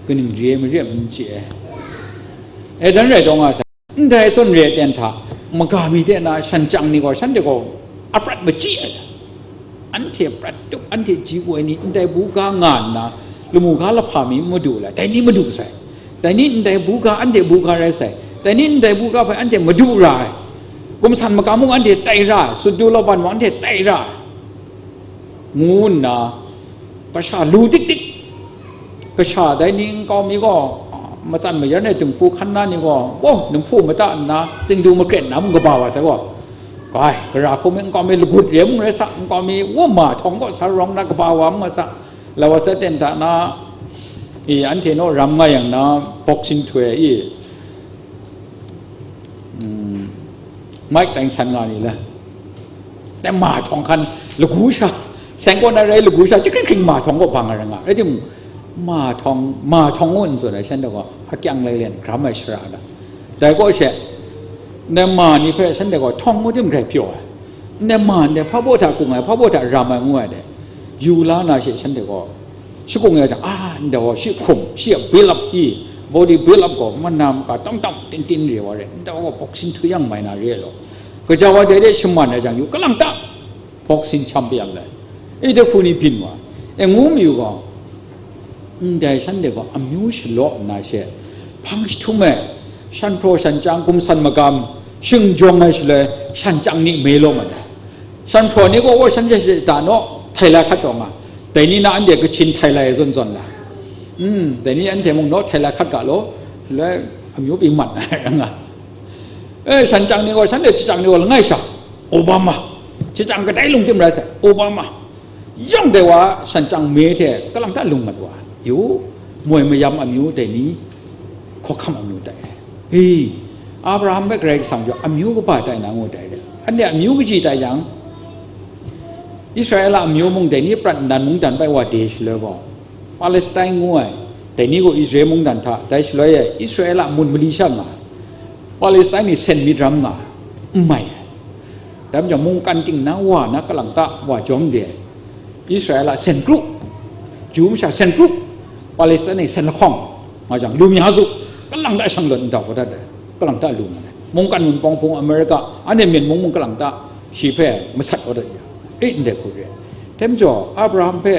kaning re ai mare n chye ai. E, dan rai taw nga sai. Ndai tsun re ai ten hta, maga mi de na shan chyang ni gaw, shanhte gaw aprat machyi ai. Anhte prat tup, anhte ji woi ni, ndai buga nga nna, lamu ga lahpa mi n madu la, dai ni madu sai. Dai ni ndai buga, anhte buga rai sai. Dai ni ndai buga hpe anhte madu ra ai. Gumsan magam mung anhte tai ra ai, sut du law ban mung anhte tai ra ai, ngu nna, kasha lu dik dik, kasha dai ni nkau mi gaw, matsan mayar ai dinghku hkan na ni gaw, oh, dinghku mata nna, tsingdu makret nna mung kaba wa sai gaw, kai, gara hku mi nkau mi lagut re mung rai sa, nkau mi, wa ma htawng gaw sa rawng na kaba wa mung nga sa, la wa sa ten hta na, i, anhte naw ram nga yang na, boxing htoi i, mm, Mike Tyson nga ni le, dai ma htawng hkan lagu sha, seng kaw na rai lagu sha, jahkring hkring ma htawng gaw bang ai rai nga, rai timung, Ma htawng, ma htawng ngu n tsun ai, shanhte gaw akyang lailen hkram ai shara da. Dai kaw she, ndai ma ni hpe shanhte gaw htawng ngu tim grai pyaw ai. Ndai ma, ndai hpa baw hta kung ai, hpa baw hta ram ai ngu ai dai. Yu la na she shanhte gaw, shakung ya jang, a, ndai gaw shi hkum, shi a build up i, body build up gaw, mana maka tam tam tin tin re wa re, ndai gaw boxing htu yang mai na re law. Kaja wa dai de shaman ai jang, yu kalang ta, boxing champion le, e de hku ni byin wa, e ngu mayu gaw, ndai shanhte gaw amyu shalaw nna she, hpang jahtum e, shan hpraw shan chyang, gumsan magam, shing jawng ai shaloi, shan chyang ni me law mat ai. Shan hpraw ni gaw, wa shan she she da naw, htai lai hkat taw nga, dai ni na anhte Kachin htai lai zawn zawn la, mm, dai ni anhte mung naw htai lai hkat ga law, shaloi amyu pyi mat ai nga. E, shan chyang ni gaw, shanhte chyang ni gaw langai sha, Obama, chyang kadai lung tim rai sai, Obama, yawng dai wa shan chyang me hte kalang ta lung mat wa, yu, moi mayam amyu dai ni, hkawhkam amyu tai ai. E, Abraham hpe Karai Kasang gaw amyu kaba tai na ngu tai re. Anhte amyu kaji tai yang, Israela amyu mung dai ni prat nnan mungdan bai wa de shaloi gaw, Palestine ngu ai, dai ni gaw Israel mungdan hta, dai shaloi e Israela mun mali sha nga ai, Palestine ni sen myit ram nga ai, n mai ai. Dai majaw, mungkan ting na wa na kalang ta wa jawm de ai, Israela sen kru, Ju masha sen kru, Palestine ni sen lahkawng nga jang, lu mi a su, kalang ta shanglawt ndau kau dat ai, kalang ta lu nga ai. Mungkan mun pawng hpung America, anhte Myen mung mung kalang ta shi hpe masat kau dat ya, e, ndai hku re ai. Dai majaw, Abraham hpe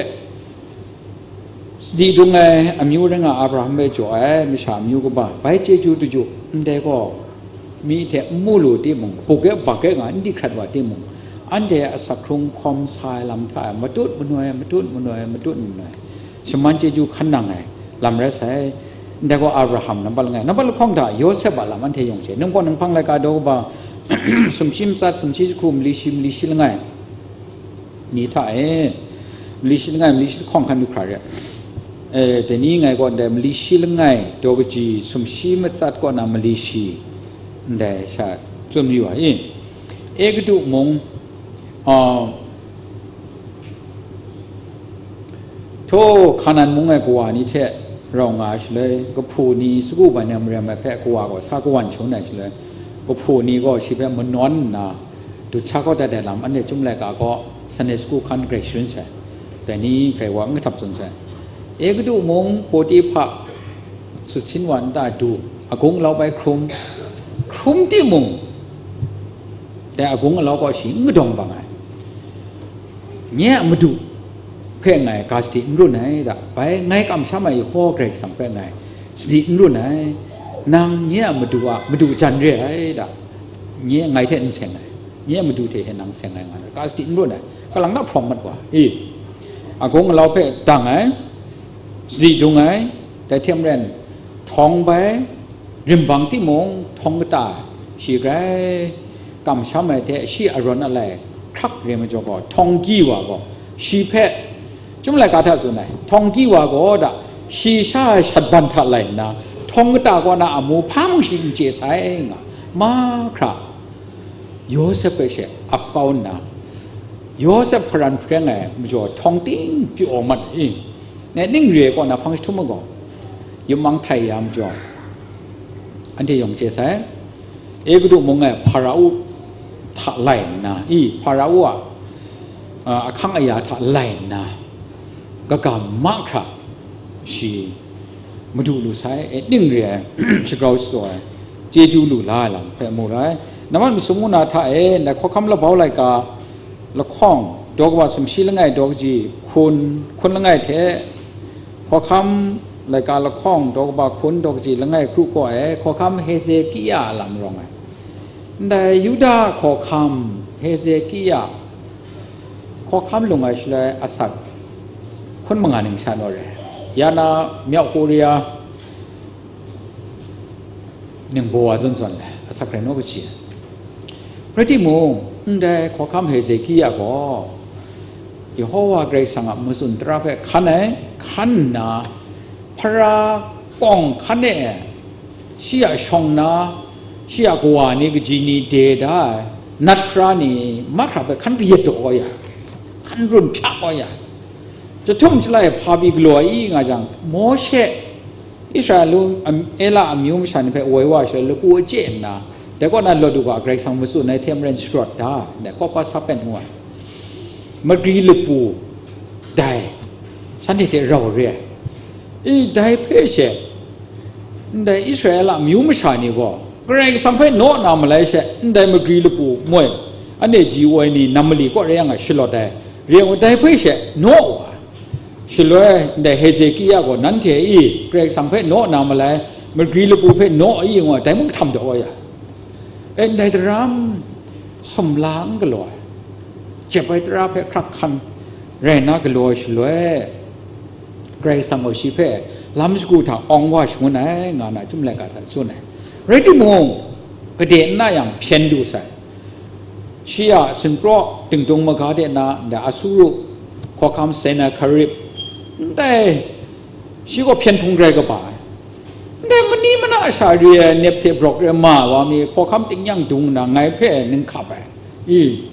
sadi dung ai amyu rai nga, Abraham hpe jaw ai masha amyu kaba, bai chyeju daju, ndai gaw, mi hte n mu lu timung, buk e bak e nga n di hkrat wa timung, anhte asak hkrung hkawm sa ai lam hta e matut manoi, matut manoi, matut manoi, shaman chyeju hkan nang ai lam rai sai. Ndai gaw Abraham nampat langai, nampat lahkawng hta Yawsep a lam anhte yawng hte, Ningpawt Ninghpang laika daw kaba, sumshi matsat, sumshi jahku, mali shi, mali shi langai ni hta e, mali shi langai, mali shi lahkawng hkan du hkra re. E, dai ni ngai gaw ndai mali shi langai daw kaji, sumshi matsat kaw na mali shi, ndai sha tsun yu ai. Egupto mung, a, htaw Hkanan mung e kawa ni hte rau nga ai shaloi, kahpu ni sagu ban ai marem ai hpe kawa gaw sa kawan shangun ai shaloi, kahpu ni gaw shi hpe manawn nna, dut sha kau dat ai lam anhte Chyum laika gaw Sunday school hkan grai shangun sai, dai ni grai wa n kahtap tsun sai. Egupto mung Potiphar sut sin wa nta du, agung alau bai hkrum, hkrum timung, dai agung alau gaw shi n kadawng bang ai. Nye a Madu hpe ngai ga sadi n run ai da, bai ngai kamsham ai Yehova Karai Kasang hpe ngai sadi n run ai. Nang nye a Madu a Madu jan re ai da, nye ngai hte n seng ai, nye a Madu hte e nang seng ai nga ai, ga sadi n run ai, kalang na hprawng mat wa i, agung alau hpe dang ai, sadi dung ai, dai hte maren, htawng bai, rimbang timung, htawng kata, shi grai kamsham ai hte shi arawn alai hkrak re majaw gaw, htawng gyi wa gaw, shi hpe, Chyum laika hta tsun ai, htawng gyi wa gaw da, shi sha ai shatban hta lai nna, htawng kata kaw na amu hpa mung shi n chye sai nga, mahkra Yawsep hpe she ap kau nna, Yawsep hparan hpreng ai majaw htawng ting pyaw mat ai. Ngai ning re ai kaw na hpang jahtum magaw, yupmang htai ya majaw, anhte yawng chye sai. Egupto mung e Hparao hta lai nna, i, Hparao a, a, ahkang aya hta lai nna, kaga mahkra shi madu lu sai, e, ning re ai, shagrau shatsawt ai, chyeju lu la ai lam hpe mu ra ai. Nambat masum ngu na hta e, ndai hkawhkam labau laika lahkawng, daw kaba sumshi langai daw kaji hkun, hkun langai hte, hkawhkam laika lahkawng, daw kaba hkun, daw kaji langai kru kaw ai, hkawhkam Hezekia a lam rawng ai. Ndai Yuda hkawhkam Hezekia hkawhkam lung ai shaloi asak hkun manga ning sha naw re. Ya na Myauk Korea ningbaw wa zawn zawn ai, asak rai naw kaji ai. Rai timung, ndai hkawhkam Hezekia gaw Yehova Karai Kasang a matsun tara hpe hkan ai, hkan nna, Hpara kawng hkan e, shi a shawng na, shi a kawa ni, kaji ni de da ai, nat hpara ni mahkra hpe hkan kayat daw kau ya, hkan run hpya kau ya, Jahtum jalai hpa pyi galaw ai i nga jang, Mawshe, Israel lu, am-, Ela amyu masha ni hpe woi wa shaloi, lapu a chye nna, dai kaw na lawt u ga, Karai Kasang matsun ai hte maren sharawt da, ndai kawp kasa pen ngu ai. Magri lapu, dai, shanhte hte rau re ai. I, dai hpe she, ndai Israel a amyu masha ni gaw, Karai Kasang hpe naw na malai she, ndai magri lapu moi, ane ji woi ni nam mali kaw rai yang a shalawt ai, re ngu dai hpe she naw wa ai. Shaloi ndai Hezekia gaw, "Nanhte i Karai Kasang hpe naw na malai, magri lapu hpe naw i?" ngu ai, dai mung htam daw ai ya. E, ndai daram sumla n galaw ai, jep ai tara hpe hkrak hkan rai na galaw ai shaloi, Karai Kasang gaw shi hpe lam shagu hta awng wa shangun ai, nga na Chyum laika hta tsun ai. Rai timung, gade n na yang hpyen du sai. Shi a sinpraw dingdung maga de na, ndai Asuru hkawhkam Sennakerib, ndai shi gaw hpyen hpung rai kaba ai. Ndai mani mana sha re ai nep hte brawk re ma wa mi hkawhkam tingnyang dung nna, ngai hpe ning hkap ai, i,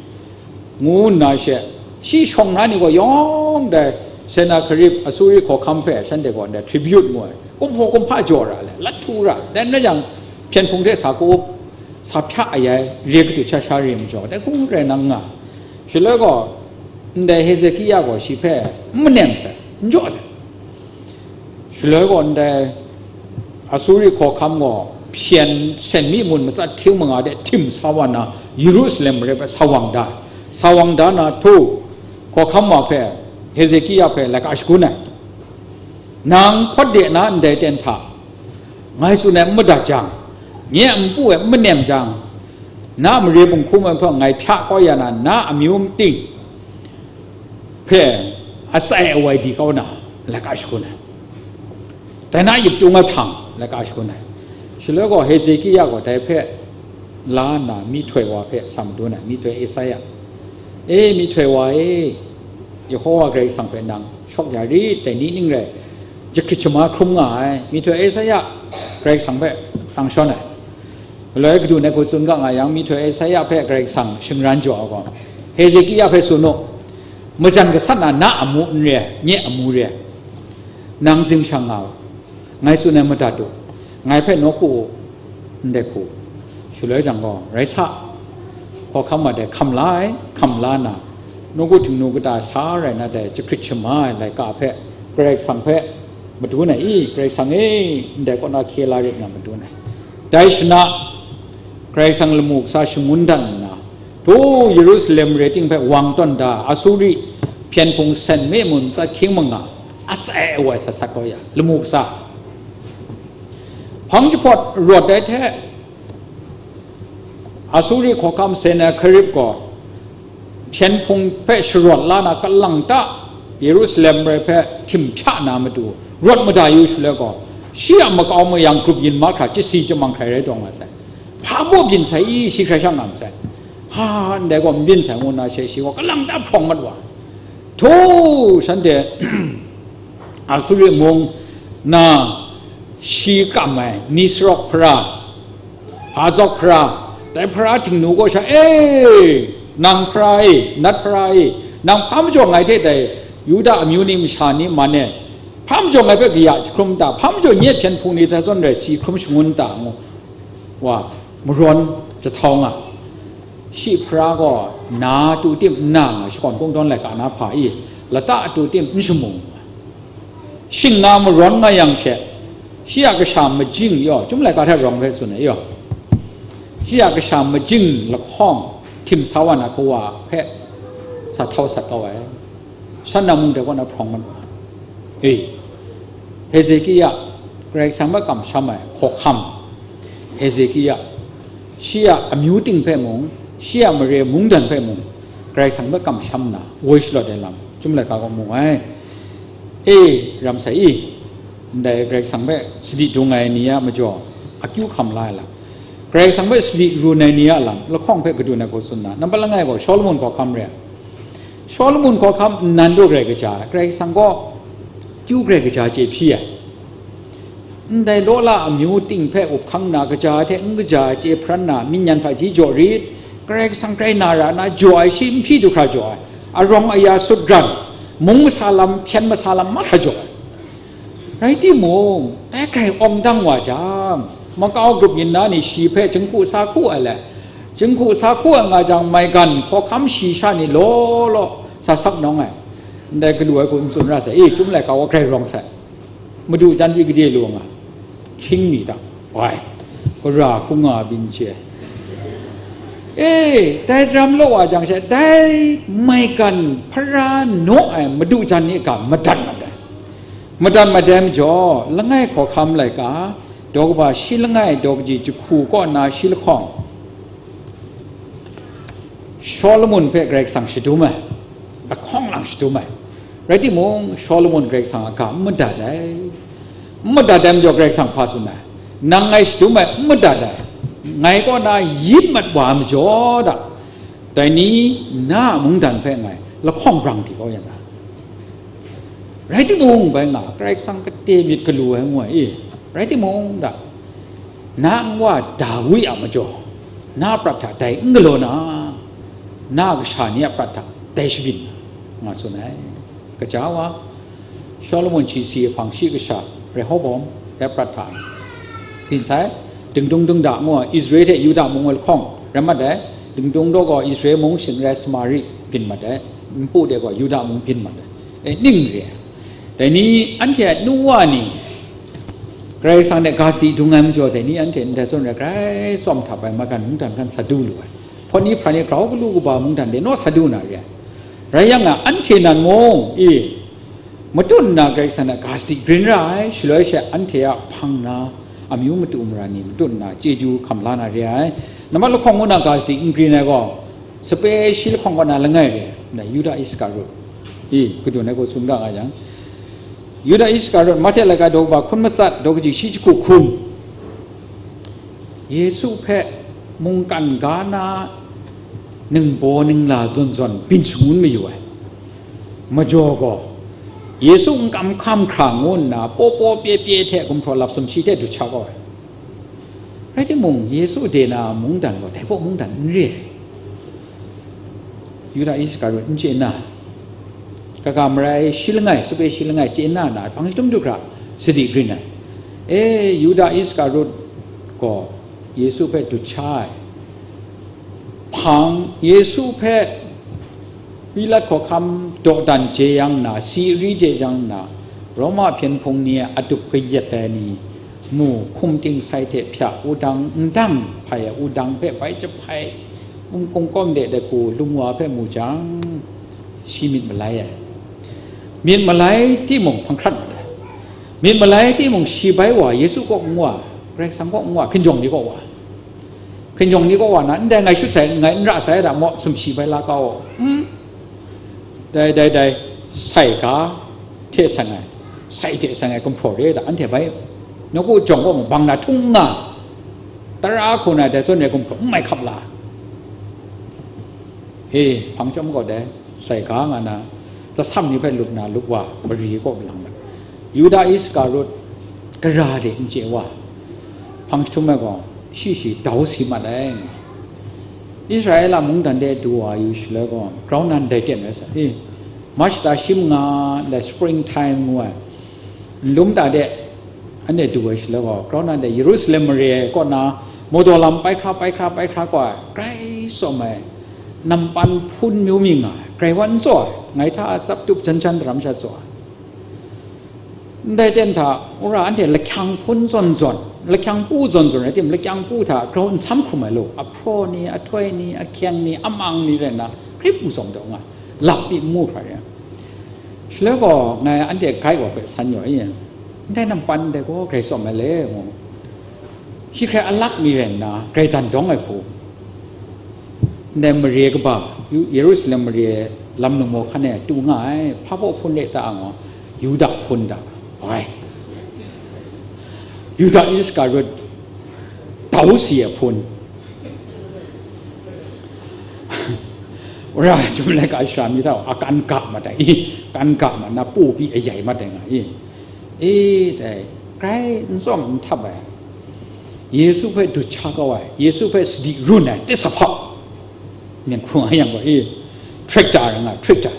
ngu nna she, shi shawng na ni gaw yawng dai Sennakerib Asuri hkawhkam hpe shanhte gaw ndai tribute ngu ai, kumhpaw kumhpa jaw ra le, lat htu ra, dai n rai yang, hpyen hpung hte sa ka-up, sa hpya ayai, re katu sha sha re majaw, dai hku rai nang nga. Shaloi gaw, ndai Hezekia gaw shi hpe n manem sai, n jaw sai. Shaloi gaw ndai Asuri hkawhkam gaw hpyen sen mi mun matsat hkying manga de htim sa wa nna, Yerusalem mare hpe sa wang da ai. Sa wang da na htu, hkawhkam wa hpe, Hezekia hpe laika shagun ai. Nang hpawt de na ndai ten hta, ngai tsun ai n madat jang, nye a npu e n manem jang, na a mare bunghkum ai hpe ngai hpya kau ya na, na amyu mating hpe atsai awai di kau na, laika shagun ai. Dai na yip tung ahtang, laika shagun ai. Shaloi gaw Hezekia gaw dai hpe la nna myihtoi wa hpe sa madun ai, myihtoi Esaia, "E, myihtoi wa e, Yehowa Karai Kasang hpe nang shawk ya rit, dai ni ning rai, jahkrit shama hkrum nga ai, myihtoi Esaia, Karai Kasang hpe tang shawn ai." Galoi kadun ai hku tsun ga nga yang, myihtoi Esaia hpe Karai Kasang shingran jaw ai gaw, Hezekia hpe tsun u, majan gasat na, na amu n re ai, nye amu re ai, nang zingshang nga u, ngai tsun ai madat u, ngai hpe nawku u, ndai hku. Shaloi jang gaw, rai sa, hkawhkam wa dai hkam la ai, hkam la nna, nawku htingnu kata sa rai na dai jahkrit shama ai laika hpe, Karai Kasang hpe madun ai i, Karai Kasang e, ndai kaw na hkye la rit nga madun ai. Dai shana, Karai Kasang lamu kasa shangun dan nna, htu Yerusalem mare ting hpe wang tawn da, Asuri hpyen hpung sen mi mun matsat hkying manga, atsai awai sat sat kau ya, lamu kasa. Hpang jahpawt rawt ai hte, Asuri hkawhkam Sennakerib gaw hpyen hpung hpe sharawt la na, kalang ta Yerusalem mare hpe htim hpya na matu, rawt mada yu shaloi gaw, shi a makau mayang grup yin mahkra chyasi chyamang hkrai rai taw nga sai. Hpa baw byin sai i, shi hkrai sha nga masai. Ha, ndai gaw n byin sai ngu nna she, shi gaw kalang ta hprawng mat wa. Htu, shanhte Asuri mung na shi kam ai Nisrok hpara, Azok hpara, dai hpara htingnu gaw sha, "E, nang hpara e, nat hpara e, nang hpa majaw ngai hte dai Yuda amyu ni masha ni man e, hpa majaw ngai hpe kaya jahkrum ta, hpa majaw nye hpyen hpung ni hta zawn rai si hkrum shangun ta?" ngu wa, marawn jahtau nga. Shi hpara gaw na tu tim n na nga, shakawn kungdawn laika na hpa i, lata tu tim n shamu nga. Shing na marawn nga yang she, shi a kasha majing yaw, Chyum laika hta rawng hpe tsun ai yaw, shi a kasha majing lahkawng htim sa wa na kawa hpe sa htau sat kau ai. Shan na mung dai kaw na hprawng mat wa. E, Hezekia, Karai Kasang hpe kamsham ai hkawhkam, Hezekia, shi a amyu ting hpe mung, shi a mare mungdan hpe mung, Karai Kasang hpe kamsham nna, woi shalawt ai lam, Chyum laika gaw mu ai. E, ram sai i, ndai Karai Kasang hpe sadi dung ai ni a majaw, akyu hkam la ai lam, Karai Kasang hpe sadi run ai ni a lam, lahkawng hpe kadun ai hku tsun nna, nampat langai gaw Shawlumon hkawhkam re ai. Shawlumon hkawhkam nnan daw grai kaja ai, Karai Kasang gaw kyu grai kaja chye hpyi ai. Ndai law la amyu ting hpe up hkang nna, kaja ai hte n kaja ai chye hparan na, myin yan hpaji jaw rit, Karai Kasang grai na ra nna, jaw ai shi n hpyi du hkra jaw ai, arawng aya sut ran, mung masa lam, hpyen masa lam mahkra jaw ai. Rai timung, dai grai awng dang wa jang, makau grup yin na ni shi hpe jinghku sa hku ai le, jinghku sa hku ai nga jang, maigan hkawhkam shi sha ni law law sa sak nawng ai, ndai galu ai hku n tsun ra sai, e, Chyum laika wa grai rawng sai. Madu jan pyi gade lu nga, hkying ni hta, wai, gara hkung nga byin che. E, dai daram law wa jang she, dai maigan hpara naw ai madu jan ni ga madat mat ai. Madat mat ai majaw, langai hkawhkam laika, daw kaba shi langai, daw kaji jahku kaw na shi lahkawng, Shawlumon hpe Karai Kasang shadum ai, lahkawng lang shadum ai. Rai timung, Shawlumon Karai Kasang a ga n madat ai. N madat ai majaw Karai Kasang hpa tsun ai, nang ngai shadum ai n madat ai, ngai kaw na yit mat wa ai majaw da, dai ni na a mungdan hpe ngai lahkawng brang di kau ya na. Rai timung, bai nga, Karai Kasang kate myit galu ai ngu ai, e, rai timung da, na nwa Dawi a majaw, na a prat hta dai n galaw na, na a kasha ni a prat hta dai shabyin na, nga tsun ai. Kaja wa, Shawlumon shi si hpang shi kasha Rehobowam dai prat hta byin sai, dingdung dingda ngu ai, Israel hte Yuda mung ai lahkawng rai mat ai, dingdung daw gaw Israel mung shing rai Samari byin mat ai, npu de gaw Yuda mung byin mat ai, e, ning re ai. Dai ni anhte a nu wa ni, Karai Kasang hte ga sadi dung ai majaw, dai ni anhte ndai zawn rai grai tsawm htap ai, magan mungdan hkan sa du lu ai. Hpawt ni hpra ni grau galu kaba mungdan de naw sa du na re ai. Rai yang a, anhte nan mung, e, matut nna Karai Kasang hte ga sadi grin ra ai, shaloi she anhte a hpang na, amyu matu mara ni matut nna chyeju hkam la na re ai. Nambat lahkawng ngu na ga sadi n grin ai gaw, sape shi lahkawng kaw na langai re ai, ndai Yuda Iskariot, e, kadun ai gaw tsun ga nga yang, Yuda Iskariot, Mahte laika daw kaba hkun matsat, daw kaji shi jahku hkun, Yesu hpe mungkan ga na ningbaw ningla zawn zawn byin shangun mayu ai. Majaw gaw, Yesu n kam hkam hkra ngu nna paw paw pye pye hte gumhpraw lap sumshi hte dut sha kau ai. Rai timung, Yesu de na mungdan gaw dai baw mungdan n re ai. Yuda Iskariot n chye na, kaga marai shi langai, sape shi langai chye na na, hpang chyum du hkra sadi grin ai. E, Yuda Iskariot gaw Yesu hpe dut sha ai. Hpang, Yesu hpe Pilat hkawhkam dawdan jeyang nna, si ari jeyang nna, Roma hpyen hpung ni a adup kayat ai ni, mu hkum ting sai hte hpya wudang, ndang hpai ai wudang hpe bai jahpai, kungkawm de daku lung wa hpe mu jang, shi myit malai ai. Myit malai timung, hpang hkrat mat ai. Myit malai timung, shi bai wa, Yesu kaw n wa, Karai Kasang kaw n wa, hkinjawng ni kaw wa. Hkinjawng ni kaw wa na, ndai ngai shut sai, ngai n ra sai da maw, sumshi bai la kau. Mm. Dai, dai, dai, sai ga hte seng ai, sai hte seng ai gumhpraw re da, anhte bai, nawku jawng kaw mung bang na htung n nga, tara hku na dai zawn re gumhpraw n mai hkap la. He, hpang chyawm gaw dai, sai ga nga na, tsasam ni hpe lup na lup wa, mari kaw lang mat. Yuda Iskariot, gara de n chye wa, hpang jahtum ai gaw, shi shi dau si mat ai. Israela mungdan de du wa yu shaloi gaw, grau nan dai ten rai sa, e, March ta shi manga ndai spring time ngu ai, nlum ta de, anhte du ai shaloi gaw, grau nan de Yerusalem mare kaw na, mawdaw lam pai hkra, pai hkra, pai hkra kaw ai, grai tsawm ai, nampan hpun myu mi nga ai, grai wan n tsaw ai, ngai hta a tsap tup jan jan daram sha tsaw ai. Ndai ten hta, wora anhte lahkyang hpun zawn zawn, lahkyang pu zawn zawn rai tim, lahkyang pu hta grau nsam hkum ai lu, ahpraw ni, ahtoi ni, ahkyeng ni, amang ni rai nna, hkrit pu tsawm daw nga, lap pyi n mu hkra re ai. Shaloi gaw, ngai anhte gai wa hpe san yaw i, ndai nampan ndai gaw grai tsawm ai le, ngu. Shi hkrai alak mi rai nna, grai dan dawng ai hku, ndai mare kaba, Yu-, Yerusalem mare lam lungmaw hkan e tu nga ai, hpa baw hpun re ta ang gaw, Yuda hpun da, bai. Yuda Iskariot, dau si ai hpun. Wora, Chyum laika shara mi hta, akan ga mat ai, i, kan ga mat na, pu pyi ayai mat ai nga i. E, dai, grai n tsawm n htap ai, Yesu hpe dut sha kau ai, Yesu hpe sadi run ai, tisa hpau, myen hkrung a yang gaw, e, tractor rai nga, tractor.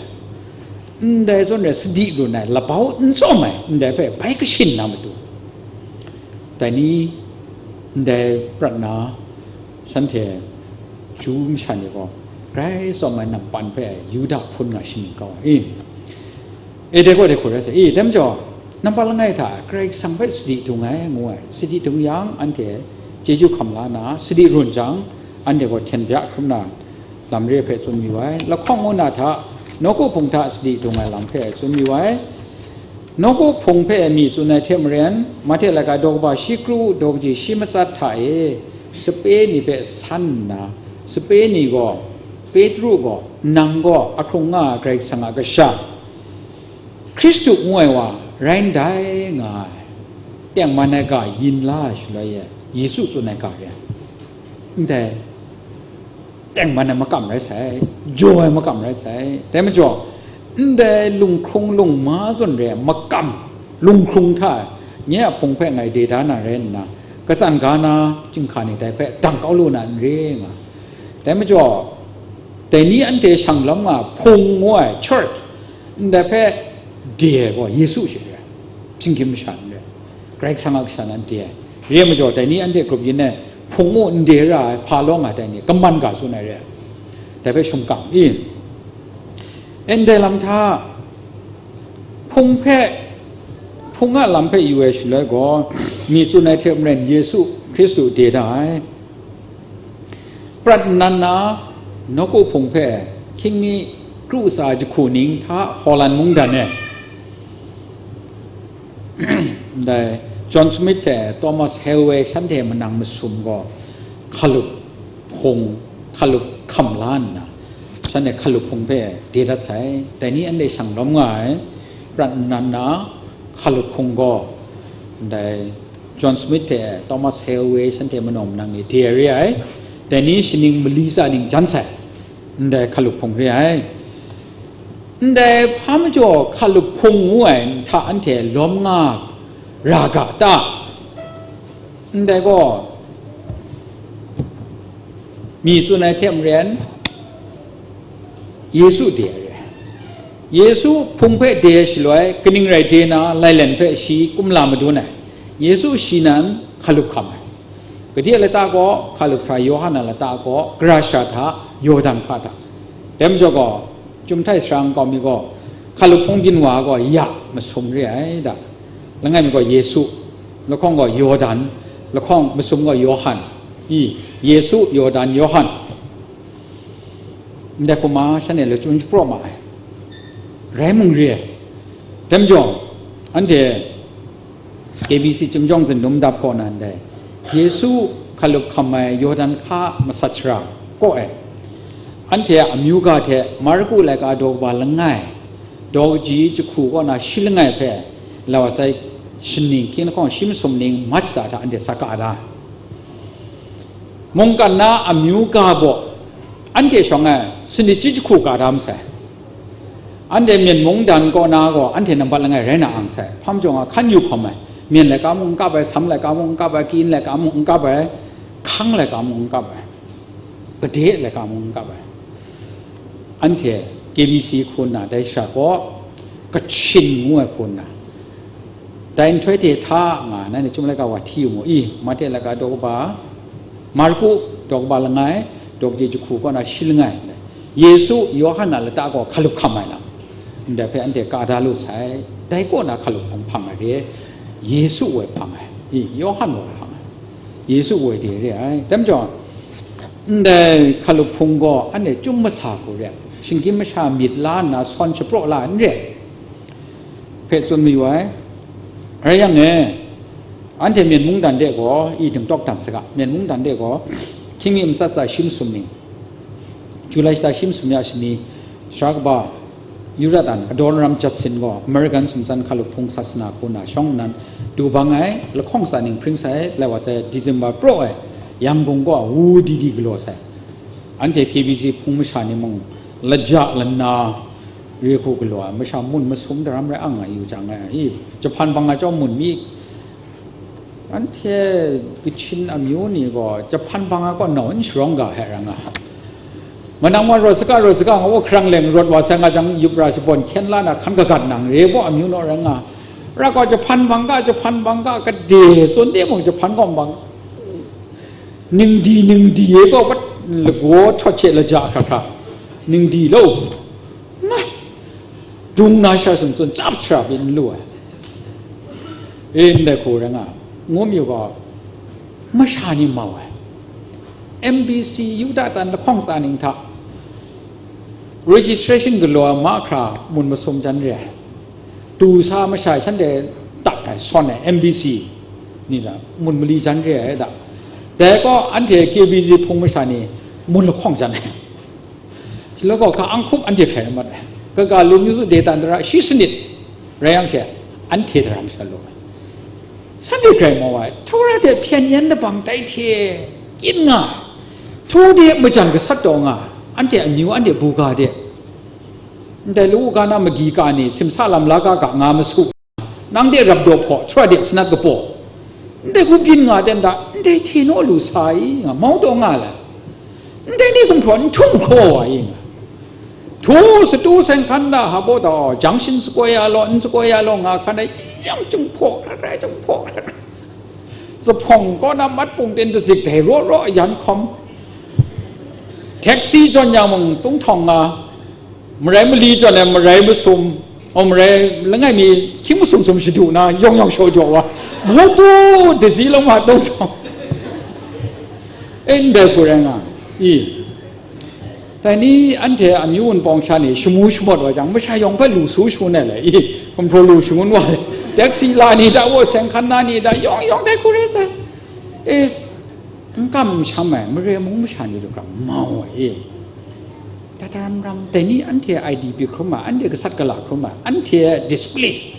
ndai zawn rai sadi run ai, labau n tsawm ai ndai hpe bai kashin na matu, dai ni ndai prat na, shanhte Ju masha ni gaw grai tsawm ai nampan hpe Yuda hpun nga shamin kau ai. E, e, dai gaw dai hku rai sai, e, dai majaw, nampa langai hta Karai Kasang hpe sadi dung ai, ngu ai. Sadi dung yang, anhte chyeju hkam la nna, sadi run jang, anhte gaw hten bya hkrum na, lam re ai hpe tsun mayu ai. Lahkawng ngu na hta, nawku hpung hta sadi dung ai lam hpe tsun mayu ai. Nawku hpung hpe mi tsun ai hte maren, Mahte laika daw kaba shi kru daw kaji shi matsat hta e, sape ni hpe san nna, sape ni gaw, Petru gaw, nang gaw ahkrung nga ai Karai Kasang a Kasha, Hkristu ngu ai wa rai ndai nga ai, tengman ai ga yin la ai shaloi e, Yesu tsun ai ga re ai. Ndai tengman ai makam rai sai, jaw ai makam rai sai. Dai majaw, ndai lunghkrung lungma zawn re ai makam, lunghkrung hta e, nye a hpung hpe ngai de da na rai nna, katsan ga na chyinghka ni dai hpe dang kau lu na n re nga. Dai majaw, dai ni anhte shang lawm nga ai hpung ngu ai church, ndai hpe de ai gaw Yesu she re ai, shinggyim masha n re ai, Karai Kasang a kasha nan de ai. Re ai majaw, dai ni anhte grup yin e hpung u n de ra ai, hpa lawng nga ai dai ni, kaman ga tsun ai re ai. Dai hpe shungkang i, ndai lam hta, hpung hpe, hpung a lam hpe yu ai shaloi gaw, mi tsun ai hte maren Yesu Hkristu de da ai. Prat nnan na, nawku hpung hpe hkying mi kru tsa jahku ning hta Holland mungdan e, ndai John Smith hte Thomas Helway shanhte manang masum gaw hkalup hpung, hkalup hkam la nna, shanhte hkalup hpung hpe de dat sai. Dai ni anhte shang lawm nga ai, prat nnan na, hkalup hpung gaw ndai John Smith hte Thomas Helway shanhte manawng manang ni de ai re ai. Dai ni shaning mali tsa ning jan sai, ndai hkalup hpung re ai. Ndai hpa majaw hkalup hpung ngu ai hta anhte lawm nga ra ga ta? Ndai gaw, mi tsun ai hte maren, Yesu de ai re ai. Yesu hpung hpe de ai shaloi, kaning rai de na, lailen hpe shi kumla madun ai. Yesu shi nan hkalup hkam ai. Gade a lata gaw, hkalup hkra Yawhan a lata gaw, gara shara hta, Yawdan hka hta. Dai majaw gaw, Chyum htai sara nkau mi gaw, hkalup hpung byin wa gaw ya masum re ai da. Langai mi gaw Yesu, lahkawng gaw Yawdan, lahkawng masum gaw Yawhan. I, Yesu, Yawdan, Yawhan. Ndai hkum a shanhte lachyum shapraw ma ai. Rai mung re ai. Dai majaw, anhte K B C Chyum Jawng Zindum Dap kaw na ndai, Yesu hkalup hkam ai Yawdan hka masat shara kaw e, anhte a amyu ga hte Marku laika daw kaba langai, daw kaji jahku kaw na shi langai hpe, lau a sai, shaning hkying lahkawng shi masum ning March hta hta anhte sa ka da. Mungkan na amyu ga baw, anhte shawng e sanit chyit jahku ka da masai. Anhte Myen mungdan kaw na gaw anhte nambat langai rai na ang sai. Hpa majaw nga hkan yu hkawm ai. Myen laika mung n kap ai, Sam laika mung n kap ai, Kyin laika mung n kap ai, Hkang laika mung n kap ai, Gade laika mung n kap ai. Anhte K B C hku nna dai shara kaw, Kachin ngu ai hku nna, dai nhtoi hte hta nga, nanhte Chyum laika wa hti yu mu i, Mate laika daw kaba, Marku daw kaba langai, daw kaji jahku kaw na shi langai, Yesu, Yawhan a lata gaw hkalup hkam ai lam, ndai hpe anhte ka da lu sai. Dai kaw na hkalup hpung hpang ai re, Yesu woi hpang ai, i, Yawhan woi hpang ai, Yesu woi de re ai. Dai majaw, ndai hkalup hpung gaw anhte chyum masa hku re ai, shinggyim masha myit la nna sawn shapraw la n re ai hpe tsun mayu ai. Rai yang e, anhte Myen mungdan de gaw i dingtawk dan saga, Myen mungdan de gaw hkying mi matsat tsa shi masum ni, Julai shata shi masum ya shani, sara kaba Yurat an Adoniram Judson gaw American sumtsan hkalup hpung sasana hku na shawng nnan du bang ai, lahkawng tsa ning hpring sai, lai wa sai, December praw ai, Yangon kaw a wu di di galaw sai. Anhte K B C hpung masha ni mung, laja lana re hku galaw ai, masha mun masum daram rai ang nga yu jang ai, i, Japan bang ai chyawm mun mi, anhte Kachin amyu ni gaw Japan bang ai kaw nau n sharawng ga hte rai nga. Manang wa rawt saga, rawt saga, nga wa hkrang leng rawt wa sai nga jang, yup ra shabawn hkyen la na hkan kagat nang re baw amyu naw rai nga. Ra gaw jahpan bang ga, jahpan bang ga, kade tsun de mung jahpan gaw bang. Ning di, ning di e gaw pat lagaw htawt hte laja hkra hkra. Ning di lo. Mai. Dung na sha sum tsun, tsap shara byin n lu ai. E, ndai hku rai nga. Ngu mi gaw, masha ni mau ai. M B C Yuda tan lahkawng tsa ning hta registration galaw ai mahkra mun masum jan re ai. Tu sa masha shanhte tak ai, sawn ai, M B C ni sa mun mali jan re ai da. Dai gaw anhte K B C hpung masha ni mun lahkawng jan ai. Shi law gaw, ka-ang hkup anhte hkrai mat ai. Kaga lum yu su de tan dara shi sanit rai yang she, anhte daram sha lu ai. Shanhte hkrai mau ai, Htawra de hpyen yen labang dai hte kyin nga ai. Htu de majan gasat taw nga ai, anhte amyu, anhte buga de. Ndai lu u ga na magi ka ni, simsa lam la ga ga nga masu. Nang de rap daw hpaw, Htawra de sanat kapaw. Ndai hku byin nga ten da, ndai hte naw lu sa i nga, mau taw nga la. Ndai ni gumhpraw n htum hkraw wa i nga. Htu satu sen hkan da, ha baw da, junction sakoi ya law, n sakoi ya law, nga hkan da, yawng chyung hpaw hkra hkra, chyung hpaw hkra hkra. Zuphpawng kaw na mat pung ten dazik dai raw raw yan hkawm. Taxi jawn yang mung tung htawng nga, marai mali jawn ai marai masum, o marai langai mi hkying masum sum shadu na, yawng yawng shaw jaw wa, mu bu dazi long ma tawng tawng. E, ndai hku rai nga, i. Dai ni anhte amyu wunpawng sha ni shamu shamawt wa jang, masha yawng hpe lu su shu nai le, i, gumhpraw lu shangun wa le, taxi la ni da, wo seng hkan na ni da, yawng yawng dai hku rai sai. E, n kam n sham ai, mare mung masha ni du hkra mau ai, e. Dai daram ram, dai ni anhte I D P hkrum ai, anhte gasat gala hkrum ai, anhte displace,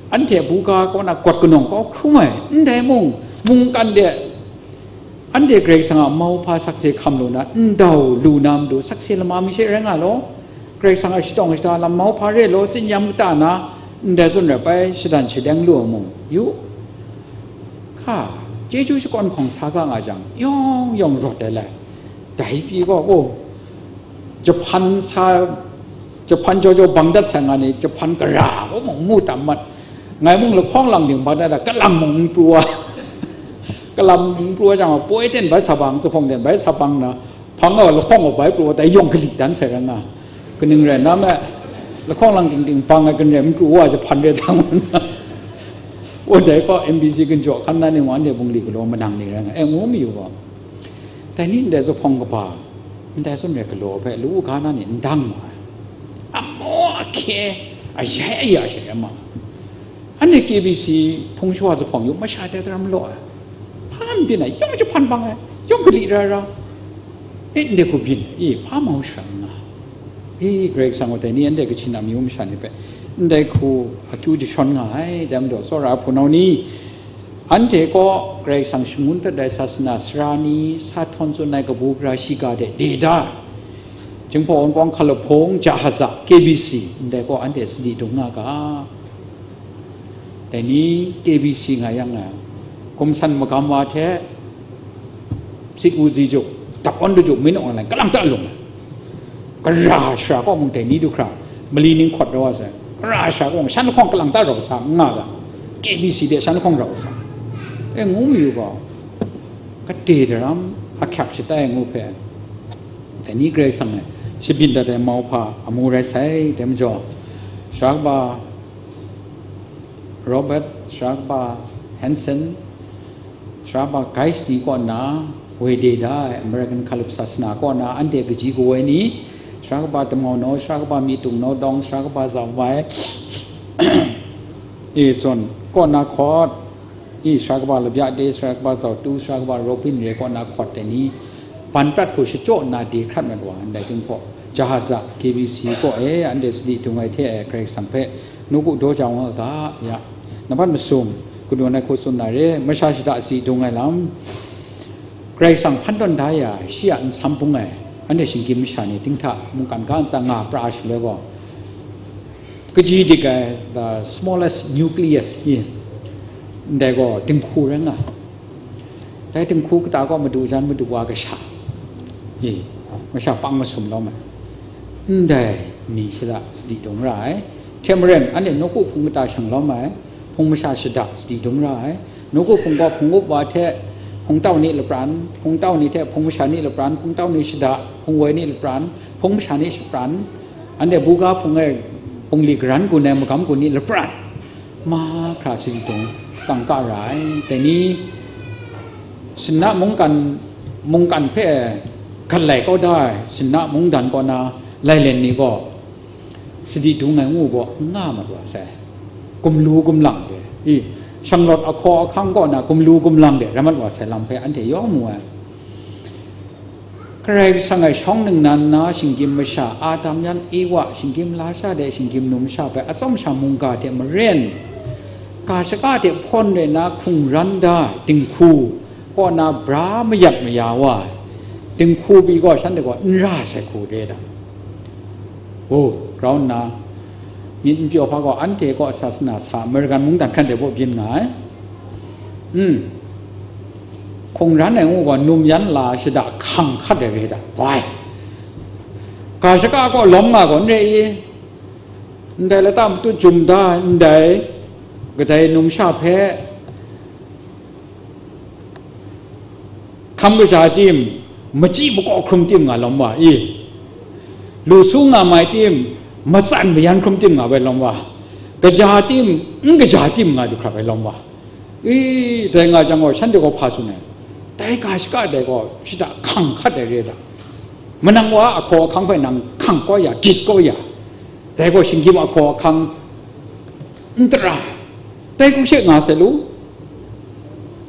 anhte buga kaw na gawt kanawng kau hkrum ai, ndai mung, mungkan de, anhte Karai Kasang a mauhpa sakse hkam lu na, ndau lu na matu, sakse lama mi she rai nga law, Karai Kasang a shatawng shata lam mauhpa re law, tsin yam kata na, ndai tsun rai pai, shadan shadeng lu ai mung, yu. Hka, chyeju shakawn hkawng sa ga nga jang, yawng yawng rawt ai lai. Dai pyi gaw, o, jahpan sa, jahpan jaw jaw bang dat sai nga ni, jahpan gara gaw mung mu tam mat. Ngai mung lahkawng lang ding bang dat, kalang mung n pru wa. Kalang mung n pru wa jang, poi ten bai sa bang, zuphpawng ten bai sa bang na, hpang gaw lahkawng gaw bai pru wa, dai yawng kali dan sai rai nga. Kaning rai nna me, lahkawng lang ting ting hpang ai, kaning rai n pru wa, jahpan rai dang wa na. O, dai gaw M B C gun jaw hkan na ni wa, anhte bungli galaw manang ni rai nga, e, ngu mayu gaw. Dai ni ndai zuphpawng kaba, ndai tsun rai galaw hpe lu u ga na ni n dang ma ai. Amaw ahkye, ayai aya sha ya ma. Anhte K B C hpung shawa zuphpawng yu masha dai daram law ai. Hpa n byin ai, yawng jahpan bang ai, yawng kali ra ra. E, ndai hku byin ai, i, hpa mau sha n nga. I, Karai Kasang wa dai ni anhte Kachin amyu masha ni hpe, ndai hku akyu jashawn nga ai, dai majaw tsawra ai hpunau ni, anhte kaw Karai Kasang shangun dat ai sasana sara ni sa htawn tsun ai kabu gara shiga de, de da ai. Jinghpaw Wunpawng Hkalup Hpung, Jahaza, K B C, ndai kaw anhte sadi dung nga ga. Dai ni K B C nga yang na, gumsan magam wa hte, sit u zi juk, dap awn du juk, min awng lang, kalang ta lung. Gara shara kaw mung dai ni du hkra, mali ning hkawt rau wa sai. Gara shara kaw mung, shan lahkawng kalang ta rau sa, n nga ga. K B C de shan lahkawng rau sa. E, ngu mayu gaw, kade daram ahkyak shatai ngu hpe, dai ni Karai Kasang e shabyin dat ai mauhpa amu rai sai, dai majaw, sara kaba Robert, sara kaba Hanson, sara kaba Geis ni kaw nna, woi de da ai American Hkalup Sasana kaw na anhte kaji kawoi ni, sara kaba Damau Nau, sara kaba Myitdung Nau Dawng, sara kaba Zau Mai, e, zawn kaw na hkawt, i, sara kaba Labya De, sara kaba Zau Tu, sara kaba Robin Re kaw na hkawt dai ni, ban prat hku shachyaw nna de hkrat mat wa, ndai Jinghpaw Jahaza K B C kaw e anhte sadi dung ai hte ai Karai Kasang hpe nawku daw jau nga ga ya. Nambat masum, kanu ai hku tsun na re, masha shada si dung ai lam, Karai Kasang hpan tawn da ya, shi a nsam bung ai, anhte shinggyim masha ni, dinghta mungkan ga ntsa nga pra shaloi gaw, kaji dik ai, the smallest nucleus, i, ndai gaw dinghku rai nga. Dai dinghku kata gaw madu jan madu wa kasha. E, masha pang masum lawm ai. Ndai ni shada sadi dung ra ai. Hte maren, anhte nawku hpung kata shang lawm ai. Hpung masha shada sadi dung ra ai. Nawku hpung gaw hpung up wa hte hpungtau ni lapran, hpungtau ni hte hpung masha ni lapran, hpungtau ni shada, hpung woi ni lapran, hpung masha ni shapran, anhte buga hpung e bungli garan gun ai magam gun ni lapran, mahkra sadi dung kangka ra ai. Dai ni, sinna mungkan, mungkan hpe galai kau da ai sinna mungdan kaw na lailen ni gaw, sadi dung ai ngu gaw n nga mat wa sai. Gumlu gumlang de, i, shanglawt ahkaw ahkang kaw na gumlu gumlang de rai mat wa sai lam hpe anhte yawng mu ai. Karai Kasang e shawng ningnan na shinggyim masha, Adam yan Ewa, shinggyim lasha de shinggyim numsha hpe atsawm sha mungga hte maren, ga shaka hte hpawn rai na hkungran da ai dinghku kaw na bra mayat maya wa ai, dinghku pyi gaw shanhte gaw n ra sai hku re ai. O, grau nna, myit n pyaw hpa gaw anhte kaw sasana sa American mungdan hkan de baw byin nga ai. Mm. Hkungran ai ngu gaw num yan la shada hkang hkat ai re da, bai. Ga shaka kaw lawm nga gaw n re i? Ndai lata matut jum da ai, ndai kadai numsha hpe hkam kaja tim, machyi makaw hkrum tim nga lawm wa i? Lu su nga mai tim, matsan mayan hkrum tim nga bai lawm wa? Kaja tim, n kaja tim nga du hkra bai lawm wa? I, dai nga jang gaw, shanhte gaw hpa tsun ai? Dai ga shaka dai gaw, shada hkang hkat ai re da. Manang wa ahkaw ahkang hpe nang hkang kau ya, gyit kau ya, dai gaw shinggyim ahkaw ahkang n tara, dai hku she nga sai lu.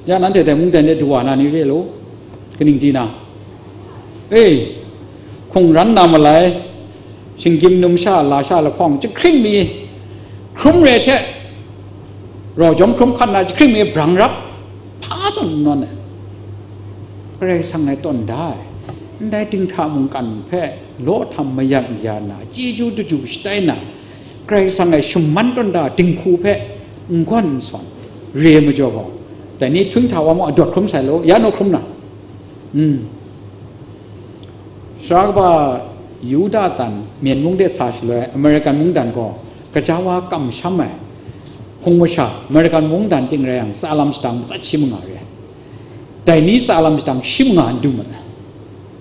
Ya nanhte dai mungdan de du wa na ni re lu, kaning di na? E, hkungran na malai, shinggyim numsha lasha lahkawng jahkring mi hkrum re hte, rau jawm hkrum hkat na jahkring mi brang rap, hpa zawn n nawn ai. Karai Kasang e tawn da ai, ndai dinghta mungkan hpe law htam mayat maya na, chyeju daju shatai na, Karai Kasang e shaman tawn da dinghku hpe n gawn n sawn re ai majaw gaw, dai ni htung hta wa mung adawt hkrum sai law, ya naw hkrum na? Mm. Sara kaba Yuda tan Myen mung de sa shaloi American mungdan gaw, kaja wa kamsham ai hpung masha, American mungdan ting rai yang, tsa lam shadang matsat shi manga re ai. Dai ni tsa lam shadang shi manga n du mat ai.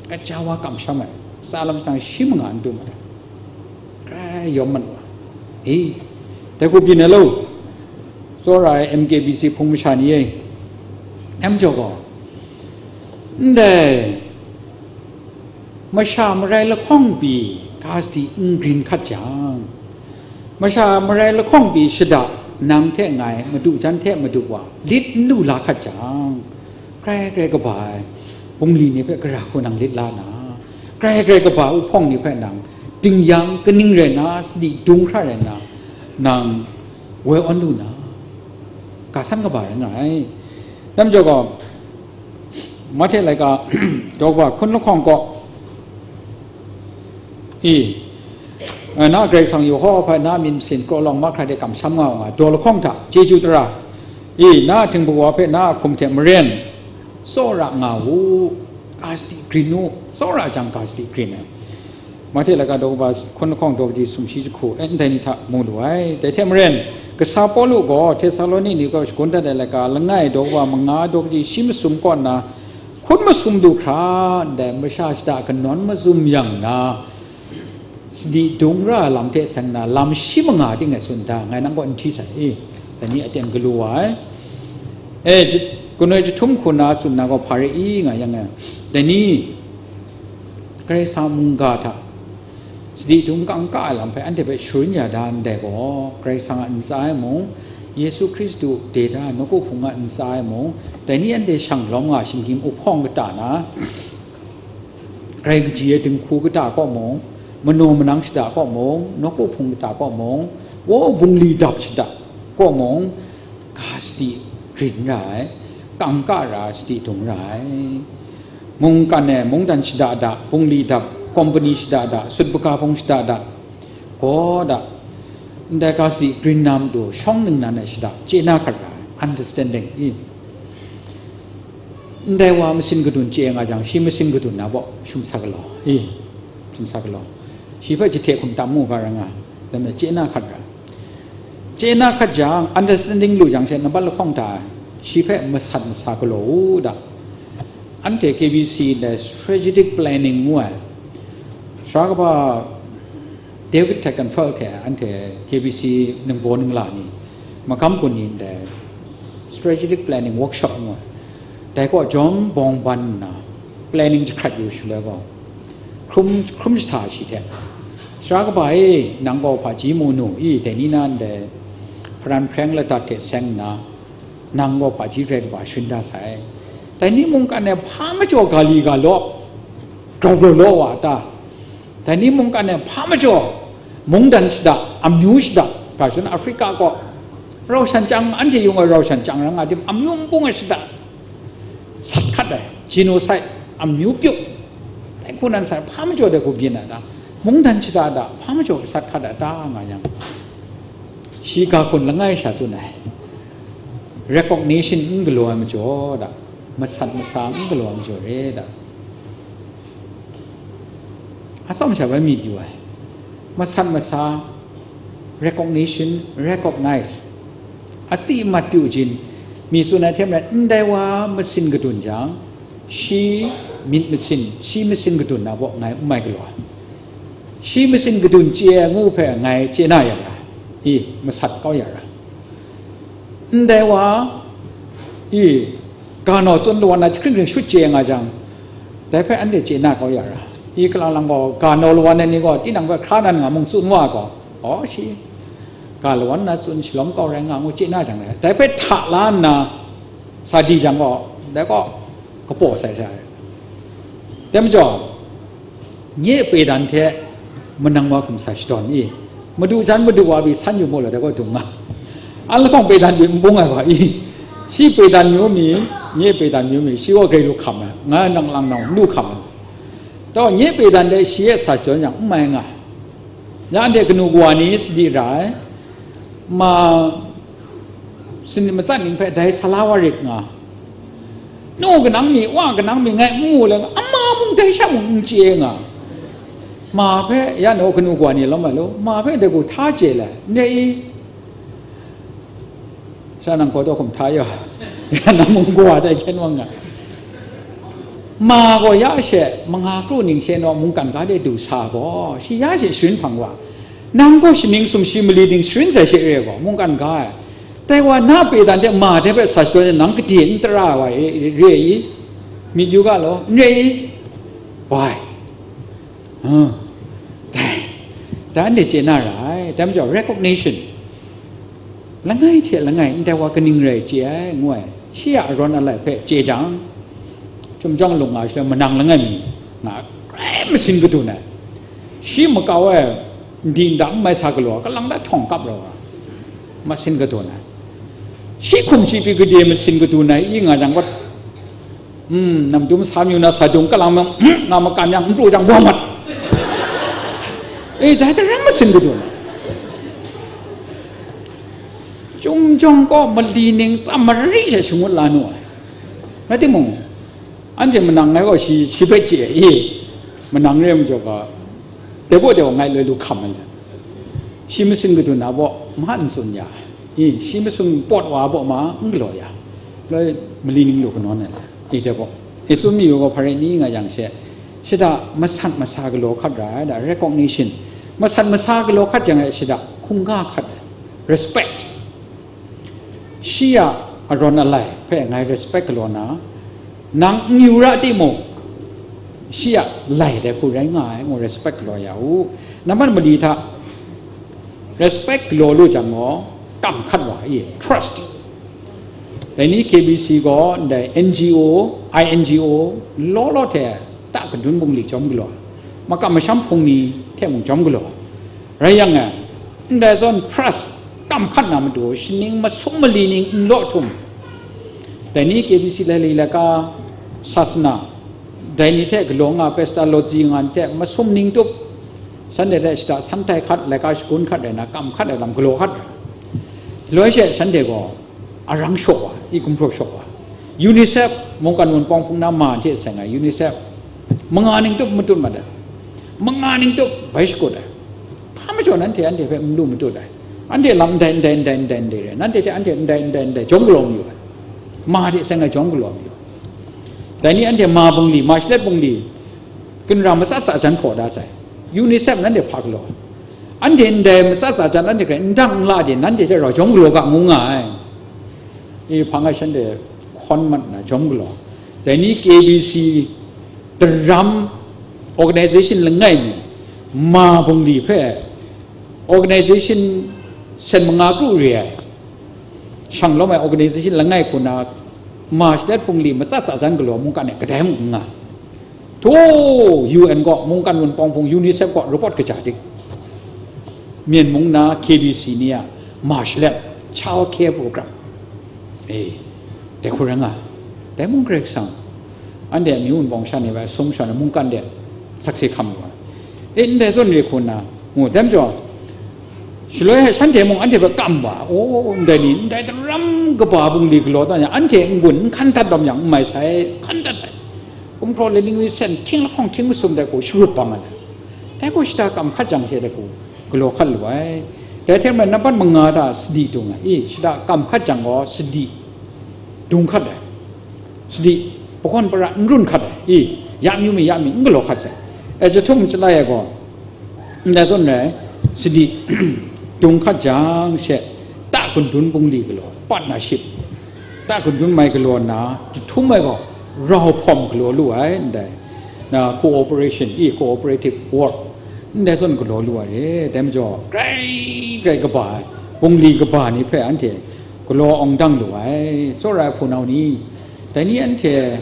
Kaja wa kamsham ai, tsa lam shadang shi manga n du mat ai. Grai yawm mat wa. I, dai hku byin ai lo, tsawra ai M K B C hpung masha ni e. Em jaw gaw, ndai masha marai lahkawng pyi ga sadi n grin hkat jang, masha marai lahkawng pyi shada nang hte ngai madu jan hte madu wa lit n lu la hkat jang, grai grai kaba ai bungli ni hpe gara hku nang lit la na, grai grai kaba ai uhpawng ni hpe nang dingyang kaning rai na, sadi dung hkra rai na, nang woi awn lu na, ga san kaba rai nga ai. Dai majaw gaw, Mahte laika daw kaba hkun lahkawng kaw, i, na Karai Kasang Yehowa hpe na myit masin kraw lawng mahkra de kamsham nga u nga, daw lahkawng hta chyeju tara, i, na htingbu wa hpe na a hkum hte maren tsawra nga u, ga sadi grin u, tsawra jang ga sadi grin ai. Mahte laika daw kaba hkun lahkawng daw kaji sumshi jahku, e, ndai ni hta mu lu ai. Dai hte maren, kasa Pawlu gaw Htesaloni ni kaw shagun dat ai laika langai daw kaba manga daw kaji shi masum kaw nna, hkun masum du hkra, ndai masha shada kanawn mazum yang na, sadi dung ra ai lam hte seng na, lam shi manga ting e tsun da, ngai nang kaw n hti sai, e, dai ni aten galu wa ai. E, j-, kanoi jahtum hku na tsun na gaw hpa re i nga yang e, dai ni, Karai Kasang mungga hta sadi dung kangka ai lam hpe anhte hpe sharin ya da ndai gaw, Karai Kasang a ntsa e mung, Yesu Hkristu deda nawku hpung a ntsa e mung, dai ni anhte shang lawm nga shinggyim uhpawng kata na, grai kaji ai dinghku kata kaw mung, manaw manang shada kaw mung, nawku hpung kata kaw mung, wo bungli dap shada kaw mung, ga sadi grin ra ai, kangka ra sadi dung ra ai. Mungkan e mungdan shada da, bungli dap, kompani shada da, sut baka hpung shada da, gaw da, ndai ga sadi grin na matu shawng ningnan e shada chye na hkat ra ai, understanding i. Ndai wa masin kadun chye nga jang, shi masin kadun na baw shum sa galaw, i, shum sa galaw, shi hpe jahte hkum tam mu ga rai nga, dai majaw chye na hkat ra. Chye na hkat jang, understanding lu jang she, nambat lahkawng hta shi hpe masat masa galaw u da. Anhte K B C ndai strategic planning ngu ai, sara kaba David Tegenfeld hte anhte K B C ningbaw ningla ni, magam gun ni ndai strategic planning workshop ngu ai. Dai kaw jawm bawng ban nna, planning jahkrat yu shaloi gaw, hkrum, hkrum jahta shi hte, "Sara kaba e, nang gaw hpaji mu nu i, dai ni na ndai hparan hpreng ladat hte seng nna, nang gaw hpaji grai kaba sharin da sai. Dai ni mungkan e hpa majaw ga li ga law, grau grau law wa a ta? Dai ni mungkan e hpa majaw mungdan shada, amyu shada, ga shun Africa kaw, rau shan chyang, anhte yung ai rau shan chyang rai nga tim, amyu nbung ai shada, sat hkat ai, genocide, amyu pyuk, dai hku nan sai, hpa majaw dai hku byin ai ta? Mungdan shada da, hpa majaw sat hkat ai ta?" nga yang, shi ga hkun langai sha tsun ai, "Recognition n galaw ai majaw da, masat masa n galaw ai majaw re da." Atsawm sha bai myit yu ai, masat masa, recognition, recognize, a ti mat pyu jin, mi tsun ai hte maren, ndai wa masin kadun jang, shi myit masin, shi masin kadun na baw ngai n mai galaw ai. Shi masin kadun chye ai ngu hpe ngai chye na ya ra, i, masat kau ya ra. Ndai wa, i, ga naw tsun lawan na jahkring hkring shut chye nga jang, dai hpe anhte chye na kau ya ra. I, kalang lang gaw, ga naw lawan ai ni gaw, tinang hpe hkra nan nga mung tsun wa gaw, aw, shi ga lawan na tsun shalawm kau rai nga ngu chye na jang, dai hpe hta la nna sa di jang gaw, dai gaw kapaw sai sha ai. Dai majaw, nye pedan hte manang wa hkum sa shadawn i, madu jan madu wa pyi san yu mu law, dai gaw dung nga. An lahkawng pedan pyi n bung ai wa i, shi pedan myu mi, nye pedan myu mi, shi gaw grai lu hkam ai, nga nang lang nang lu hkam ai. Taw, nye pedan dai shi e sa shadawn yang, n mai nga. Ya anhte kanu kawa ni sadi ra ai, ma sanit matsat ning hpe dai sa la wa rit nga, nu kanang mi, wa kanang mi ngai n mu le nga, ama mung dai sha mung n chye nga, ma hpe ya naw kanu kawa ni lawm ai law, ma hpe dai hku hta chye lai, n re i? Sha nang gaw daw hkum hta ya, ya nang mung kawa dai hkyen wang nga. Ma gaw ya she, manga kru ning she naw mungkan ga de du sa gaw, shi ya she sharin hpang wa, nang gaw shaning sumshi mali ning sharin sai she re gaw, mungkan ga ai. Dai wa na pedan de ma de hpe sa shadawn nang gade n tara ai wa re, re i? Myit yu ga law, n re i? Bai. Huh. Dai, dai anhte chye na ra ai. Dai majaw, recognition, langai hte langai ndai wa kaning rai chye ai, ngu ai, shi a arawn alai hpe chye jang, Chyum jawng lung nga shaloi manang langai mi nga, grai masin kadun ai. Shi makau ai, ndi nda n mai sa galaw, kalang da htawng kap rau ai, masin kadun ai. Shi hkum shi pyi gade masin kadun ai, i nga jang, wat, hmm, namdum sa myu na sa dung kalang mung, nga makan yang, n pru jang, bawng mat. E, dai hte rang masin kadun ai. Chyum jawng kaw mali ning tsam mari she shangut la nu ai. Rai timung, anhte manang ngai gaw shi, shi hpe chye ai, i, manang re ai majaw ga, dai baw dai wa ngai loi lu hkam ai le. Shi masin kadun na baw, ma n tsun ya, i, shi masin pawt wa baw ma, n galaw ya, loi mali ning lu kanawn ai le, i, dai baw. Yesu myi wa gaw hpa rai ni nga yang she, shada masat masa galaw hkat ra ai, da recognition, masat masa galaw hkat jang e shada hkungga hkat ai, respect. Shi a arawn alai hpe ngai respect galaw na, nang n yu ra timung, shi a lai dai hku rai nga ai, ngu respect galaw ya u. Nambat mali hta respect galaw lu jang gaw, kam hkat wa i, trust. Dai ni K B C gaw ndai N G O, I N G O, law law hte ta kadun bungli chyawm galaw ai, makam masham hpung ni hte mung chyawm galaw ai. Rai yang e, ndai zawn trust kam hkat na matu, shaning masum mali ning n law htum, dai ni K B C lailai laika, sasana, dai ni hte galaw nga, pestalozzi nga hte masum ning tup, shanhte hte shada san tai hkat, laika shagun hkat rai na, kam hkat ai lam galaw hkat ai. Shaloi she shanhte gaw arang shaw wa, i gumhpraw shaw wa, UNICEF, mungkan wunpawng hpung na ma hte seng ai UNICEF, manga ning tup matut mat ai, manga ning tup bai shakut ai. Hpa majaw nanhte anhte hpe n lu matut ai. Anhte lam ndai, ndai, ndai, ndai, ndai rai. Nanhte hte anhte ndai, ndai, ndai, jawm galaw mayu ai. Ma hte seng ai jawm galaw mayu ai. Dai ni anhte ma bungli, ma shalet bungli, ginra matsat tsa jan hkaw da sai. UNICEF nanhte hpa galaw ai. Anhte ndai matsat tsa jan anhte hkrai n dang n la de, nanhte hte rau jawm galaw ga ngu nga ai. E, hpa ngai shanhte hkawn mat nna jawm galaw. Dai ni K B C daram organization langai mi, ma bungli hpe organization sen manga kru re ai, shang lawm ai organization langai hku na, ma shalet bungli matsat tsa jan galaw mungkan e kadai mung n nga. Htaw, U N gaw, mungkan wunpawng hpung UNICEF gaw report kaja dik. Myen mung na K B C ni a ma shalet child care program. E, dai hku rai nga. Dai mung Karai Kasang, anhte amyu wunpawng sha ni bai sum sha na mungkan de sakse hkam lu ai. E, ndai zawn re hku nna, ngu, dai majaw, shaloi shanhte mung anhte hpe kam wa, o, ndai ni, ndai daram kaba bungli galaw dan yang, anhte n-gun n hkan dat lawm yang, n mai sai, hkan dat ai. Gumhpraw laining mi sen, hkying lahkawng hkying masum dai hku sharup bang ai. Dai hku shada kam hkat jang she dai hku galaw hkat lu ai. Dai hte maren nampat manga hta sadi dung ai. I, shada kam hkat jang gaw sadi dung hkat ai. Sadi, pakawn para n run hkat ai. I, ya myu mi, ya mi, n galaw hkat sai. E, jahtum chyalai ai gaw, ndai zawn rai, sadi, dung hkat jang she, ta gundun bungli galaw, partnership, ta gundun mai galaw nna, jahtum ai gaw, rau hpawm galaw lu ai, ndai, na, cooperation, i, cooperative work, ndai zawn galaw lu ai, dai majaw, grai, grai kaba ai, bungli kaba ni hpe anhte galaw awng dang lu ai, tsawra ai hpunau ni, dai ni anhte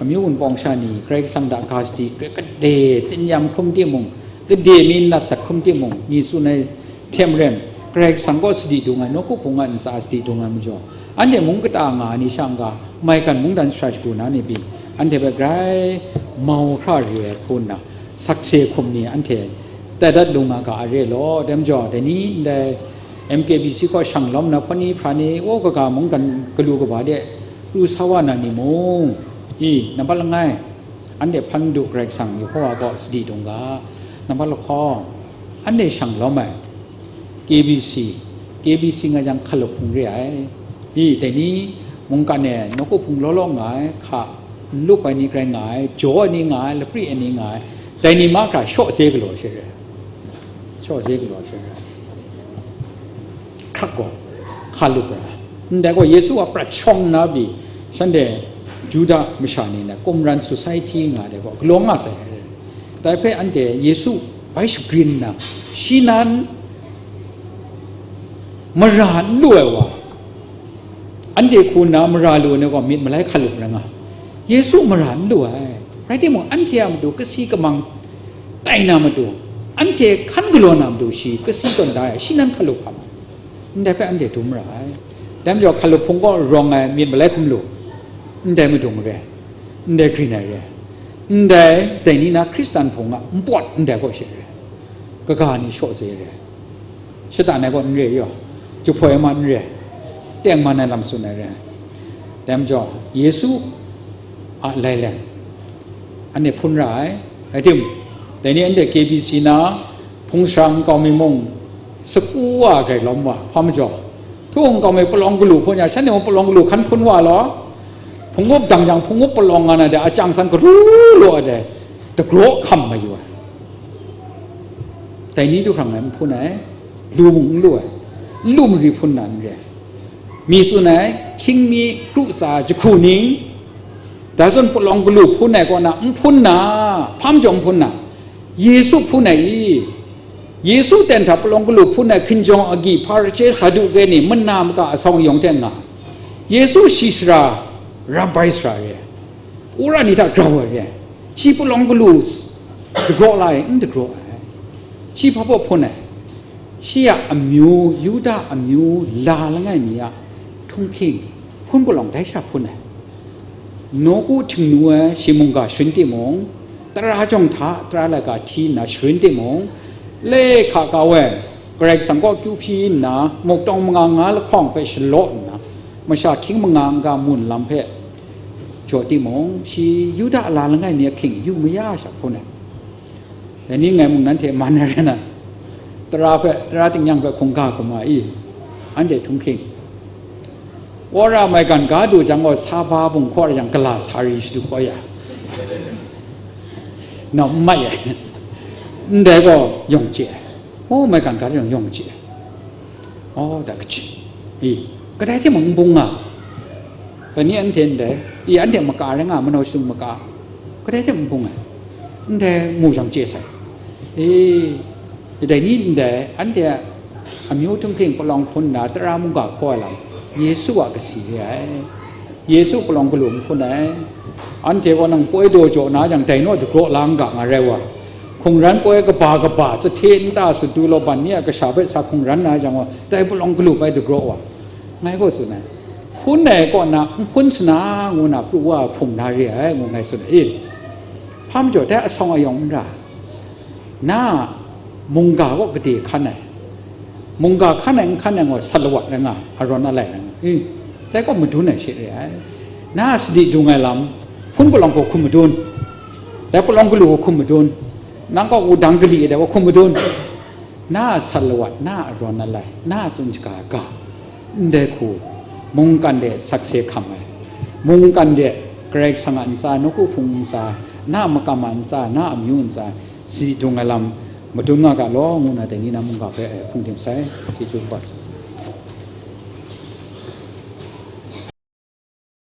amyu wunpawng sha ni, Karai Kasang hta ga sadi, gade tsin-yam hkrum timung, gade mi nat sat hkrum timung, mi tsun ai hte maren, Karai Kasang kaw sadi dung ai, nawku hpung a ntsa sadi dung ai majaw, anhte mung kata nga ai ni sha n-ga, maigan mungdan shara shagu na ni pyi, anhte hpe grai mau hkra re ai hku nna, sakse hkum ni anhte tai dat lu nga ga a re law, dai majaw, dai ni ndai M K B C kaw shang lawm na hpawt ni hpra ni, o, kaga mungkan galu kaba de pru sa wa na ni mung, i, nampat langai, anhte hpan du Karai Kasang Yehowa kaw sadi dung ga, nampat lahkawng, anhte shang lawm ai, K B C, K B C nga jang hkalup hpung re ai. I, dai ni mungkan e nawku hpung law law nga ai, hka n lup ai ni grai nga ai, jaw ai ni nga ai, lapri ai ni nga ai, dai ni mahkra shaw ze galaw she re ai. Shaw ze galaw she re ai. Hkrak gaw, hkalup ai. Ndai gaw Yesu a prat shawng nna pyi, shanhte Juda masha ni na, Qumran society nga ai gaw, galaw nga sai ai. Dai hpe anhte Yesu bai shagrin nna, shi nan mara n lu ai wa, anhte hku nna mara lu ai ni gaw myit malai hkalup rai nga, Yesu mara n lu ai. Rai timung, anhte a matu kasi kamang tai na matu, anhte hkan galaw na matu shi kasi tawn da ai, shi nan hkalup hkam ai. Ndai hpe anhte dum ra ai. Dai majaw, hkalup hpung kaw rawng ai myit malai hkum lu, ndai madung re, ndai grin ai re, ndai dai ni na Hkristan hpung a npawt ndai kaw she re, kaga ni shaw ze re, shatan ai kaw n re yaw, jahpoi ai ma n re, tengman ai lam tsun ai re. Dai majaw, Yesu a laileng, anhte hpun ra ai. Rai tim, dai ni anhte K B C na hpung sara nkau mi mung, saku wa ai grai lawm wa, hpa majaw, htu nkau mi palawng galu hpun ya, shanhte mung palawng galu hkan hpun wa law, hpung up dang jang, hpung up palawng nga na de, a chang san galu law ai de, dagraw hkam mayu ai. Dai ni du hkrang ai n hpun ai, lu mung n lu ai, n lu mari hpun na n re ai. Mi tsun ai, hkying mi kru tsa jahku ning, dai zawn palawng galu hpun ai kaw na n hpun na, hpa majaw n hpun na, Yesu hpun ai i, Yesu ten hta palawng galu hpun ai hkinjawng agyi Hparishe Saduke ni mana maka asawng yawng hte nga, Yesu shi sara, Rabbi sara re ai, wora ni hta grau ai re ai, shi palawng galu dagraw la ai, n dagraw ai, shi hpa baw hpun ai, shi a amyu, Yuda amyu la langai mi a htunghking hpun palawng dai sha hpun ai. Nawku htingnu ai shi mungga sharin timung, tara jawng hta tara laika hti nna sharin timung, le hka kau ai, Karai Kasang kaw kyu hpyi nna, muktawng manga nga lahkawng hpe shalaw nna, masha hkying manga n-ga mun lam hpe jaw timung, shi Yuda a la langai mi ahkying yu maya sha hpun ai. Dai ni ngai mung nanhte man ai rai na, tara hpe, tara tingnyang hpe hkungga hkrum ai, anhte htunghking. Wora maigan ga du jang gaw, sa ba bung hkaw ra jang, gala sa ri shadu kau ya. Nau n mai ai. Ndai gaw yawng chye ai. O, maigan ga du jang yawng chye ai. O, da kaji. I, kadai hte mung n bung nga. Dai ni anhte ndai, i, anhte maka rai nga, manau shadung maka. Kadai hte n bung ai. Ndai mu jang chye sai. I, dai ni ndai, anhte amyu htunghking palawng hpun nna tara mungga hkaw ai lam, Yesu a kasi re ai. Yesu palawng galu n hpun ai. Anhte gaw nang poi daw jaw na jang, dai naw dagraw la n ga nga rai wa. Hkungran poi kaba kaba, zahte nta sut du law, ban ni a kasha hpe sa hkungran na jang gaw, dai palawng galu bai dagraw wa. Ngai gaw tsun ai. Hpun ai kaw na, n hpun sana ngu na pru wa hpung na re ai, ngu ngai tsun ai. E, hpa majaw, dai asawng ayawng n ra. Na a mungga kaw gade hkan ai. Mungga hkan ai n hkan ai gaw sat lawat rai nga, arawn alai rai nga. E, dai gaw madun ai she re ai. Na a sadi dung ai lam, hpun palawng hku hkum madun. Dai palawng galu hku hkum madun. Nang kaw wudang gali ai dai gaw hkum madun. Na a sat lawat, na a arawn alai, na a tsun shaga ga, ndai hku, mungkan de sakse hkam ai, mungkan de Karai Kasang a ntsa, nawku hpung ntsa, na a makam a ntsa, na a amyu ntsa, si dung ai lam madun nga ga law, ngu na dai ni na mungga hpe, eh, hpung dim sai, chyeju kaba sai.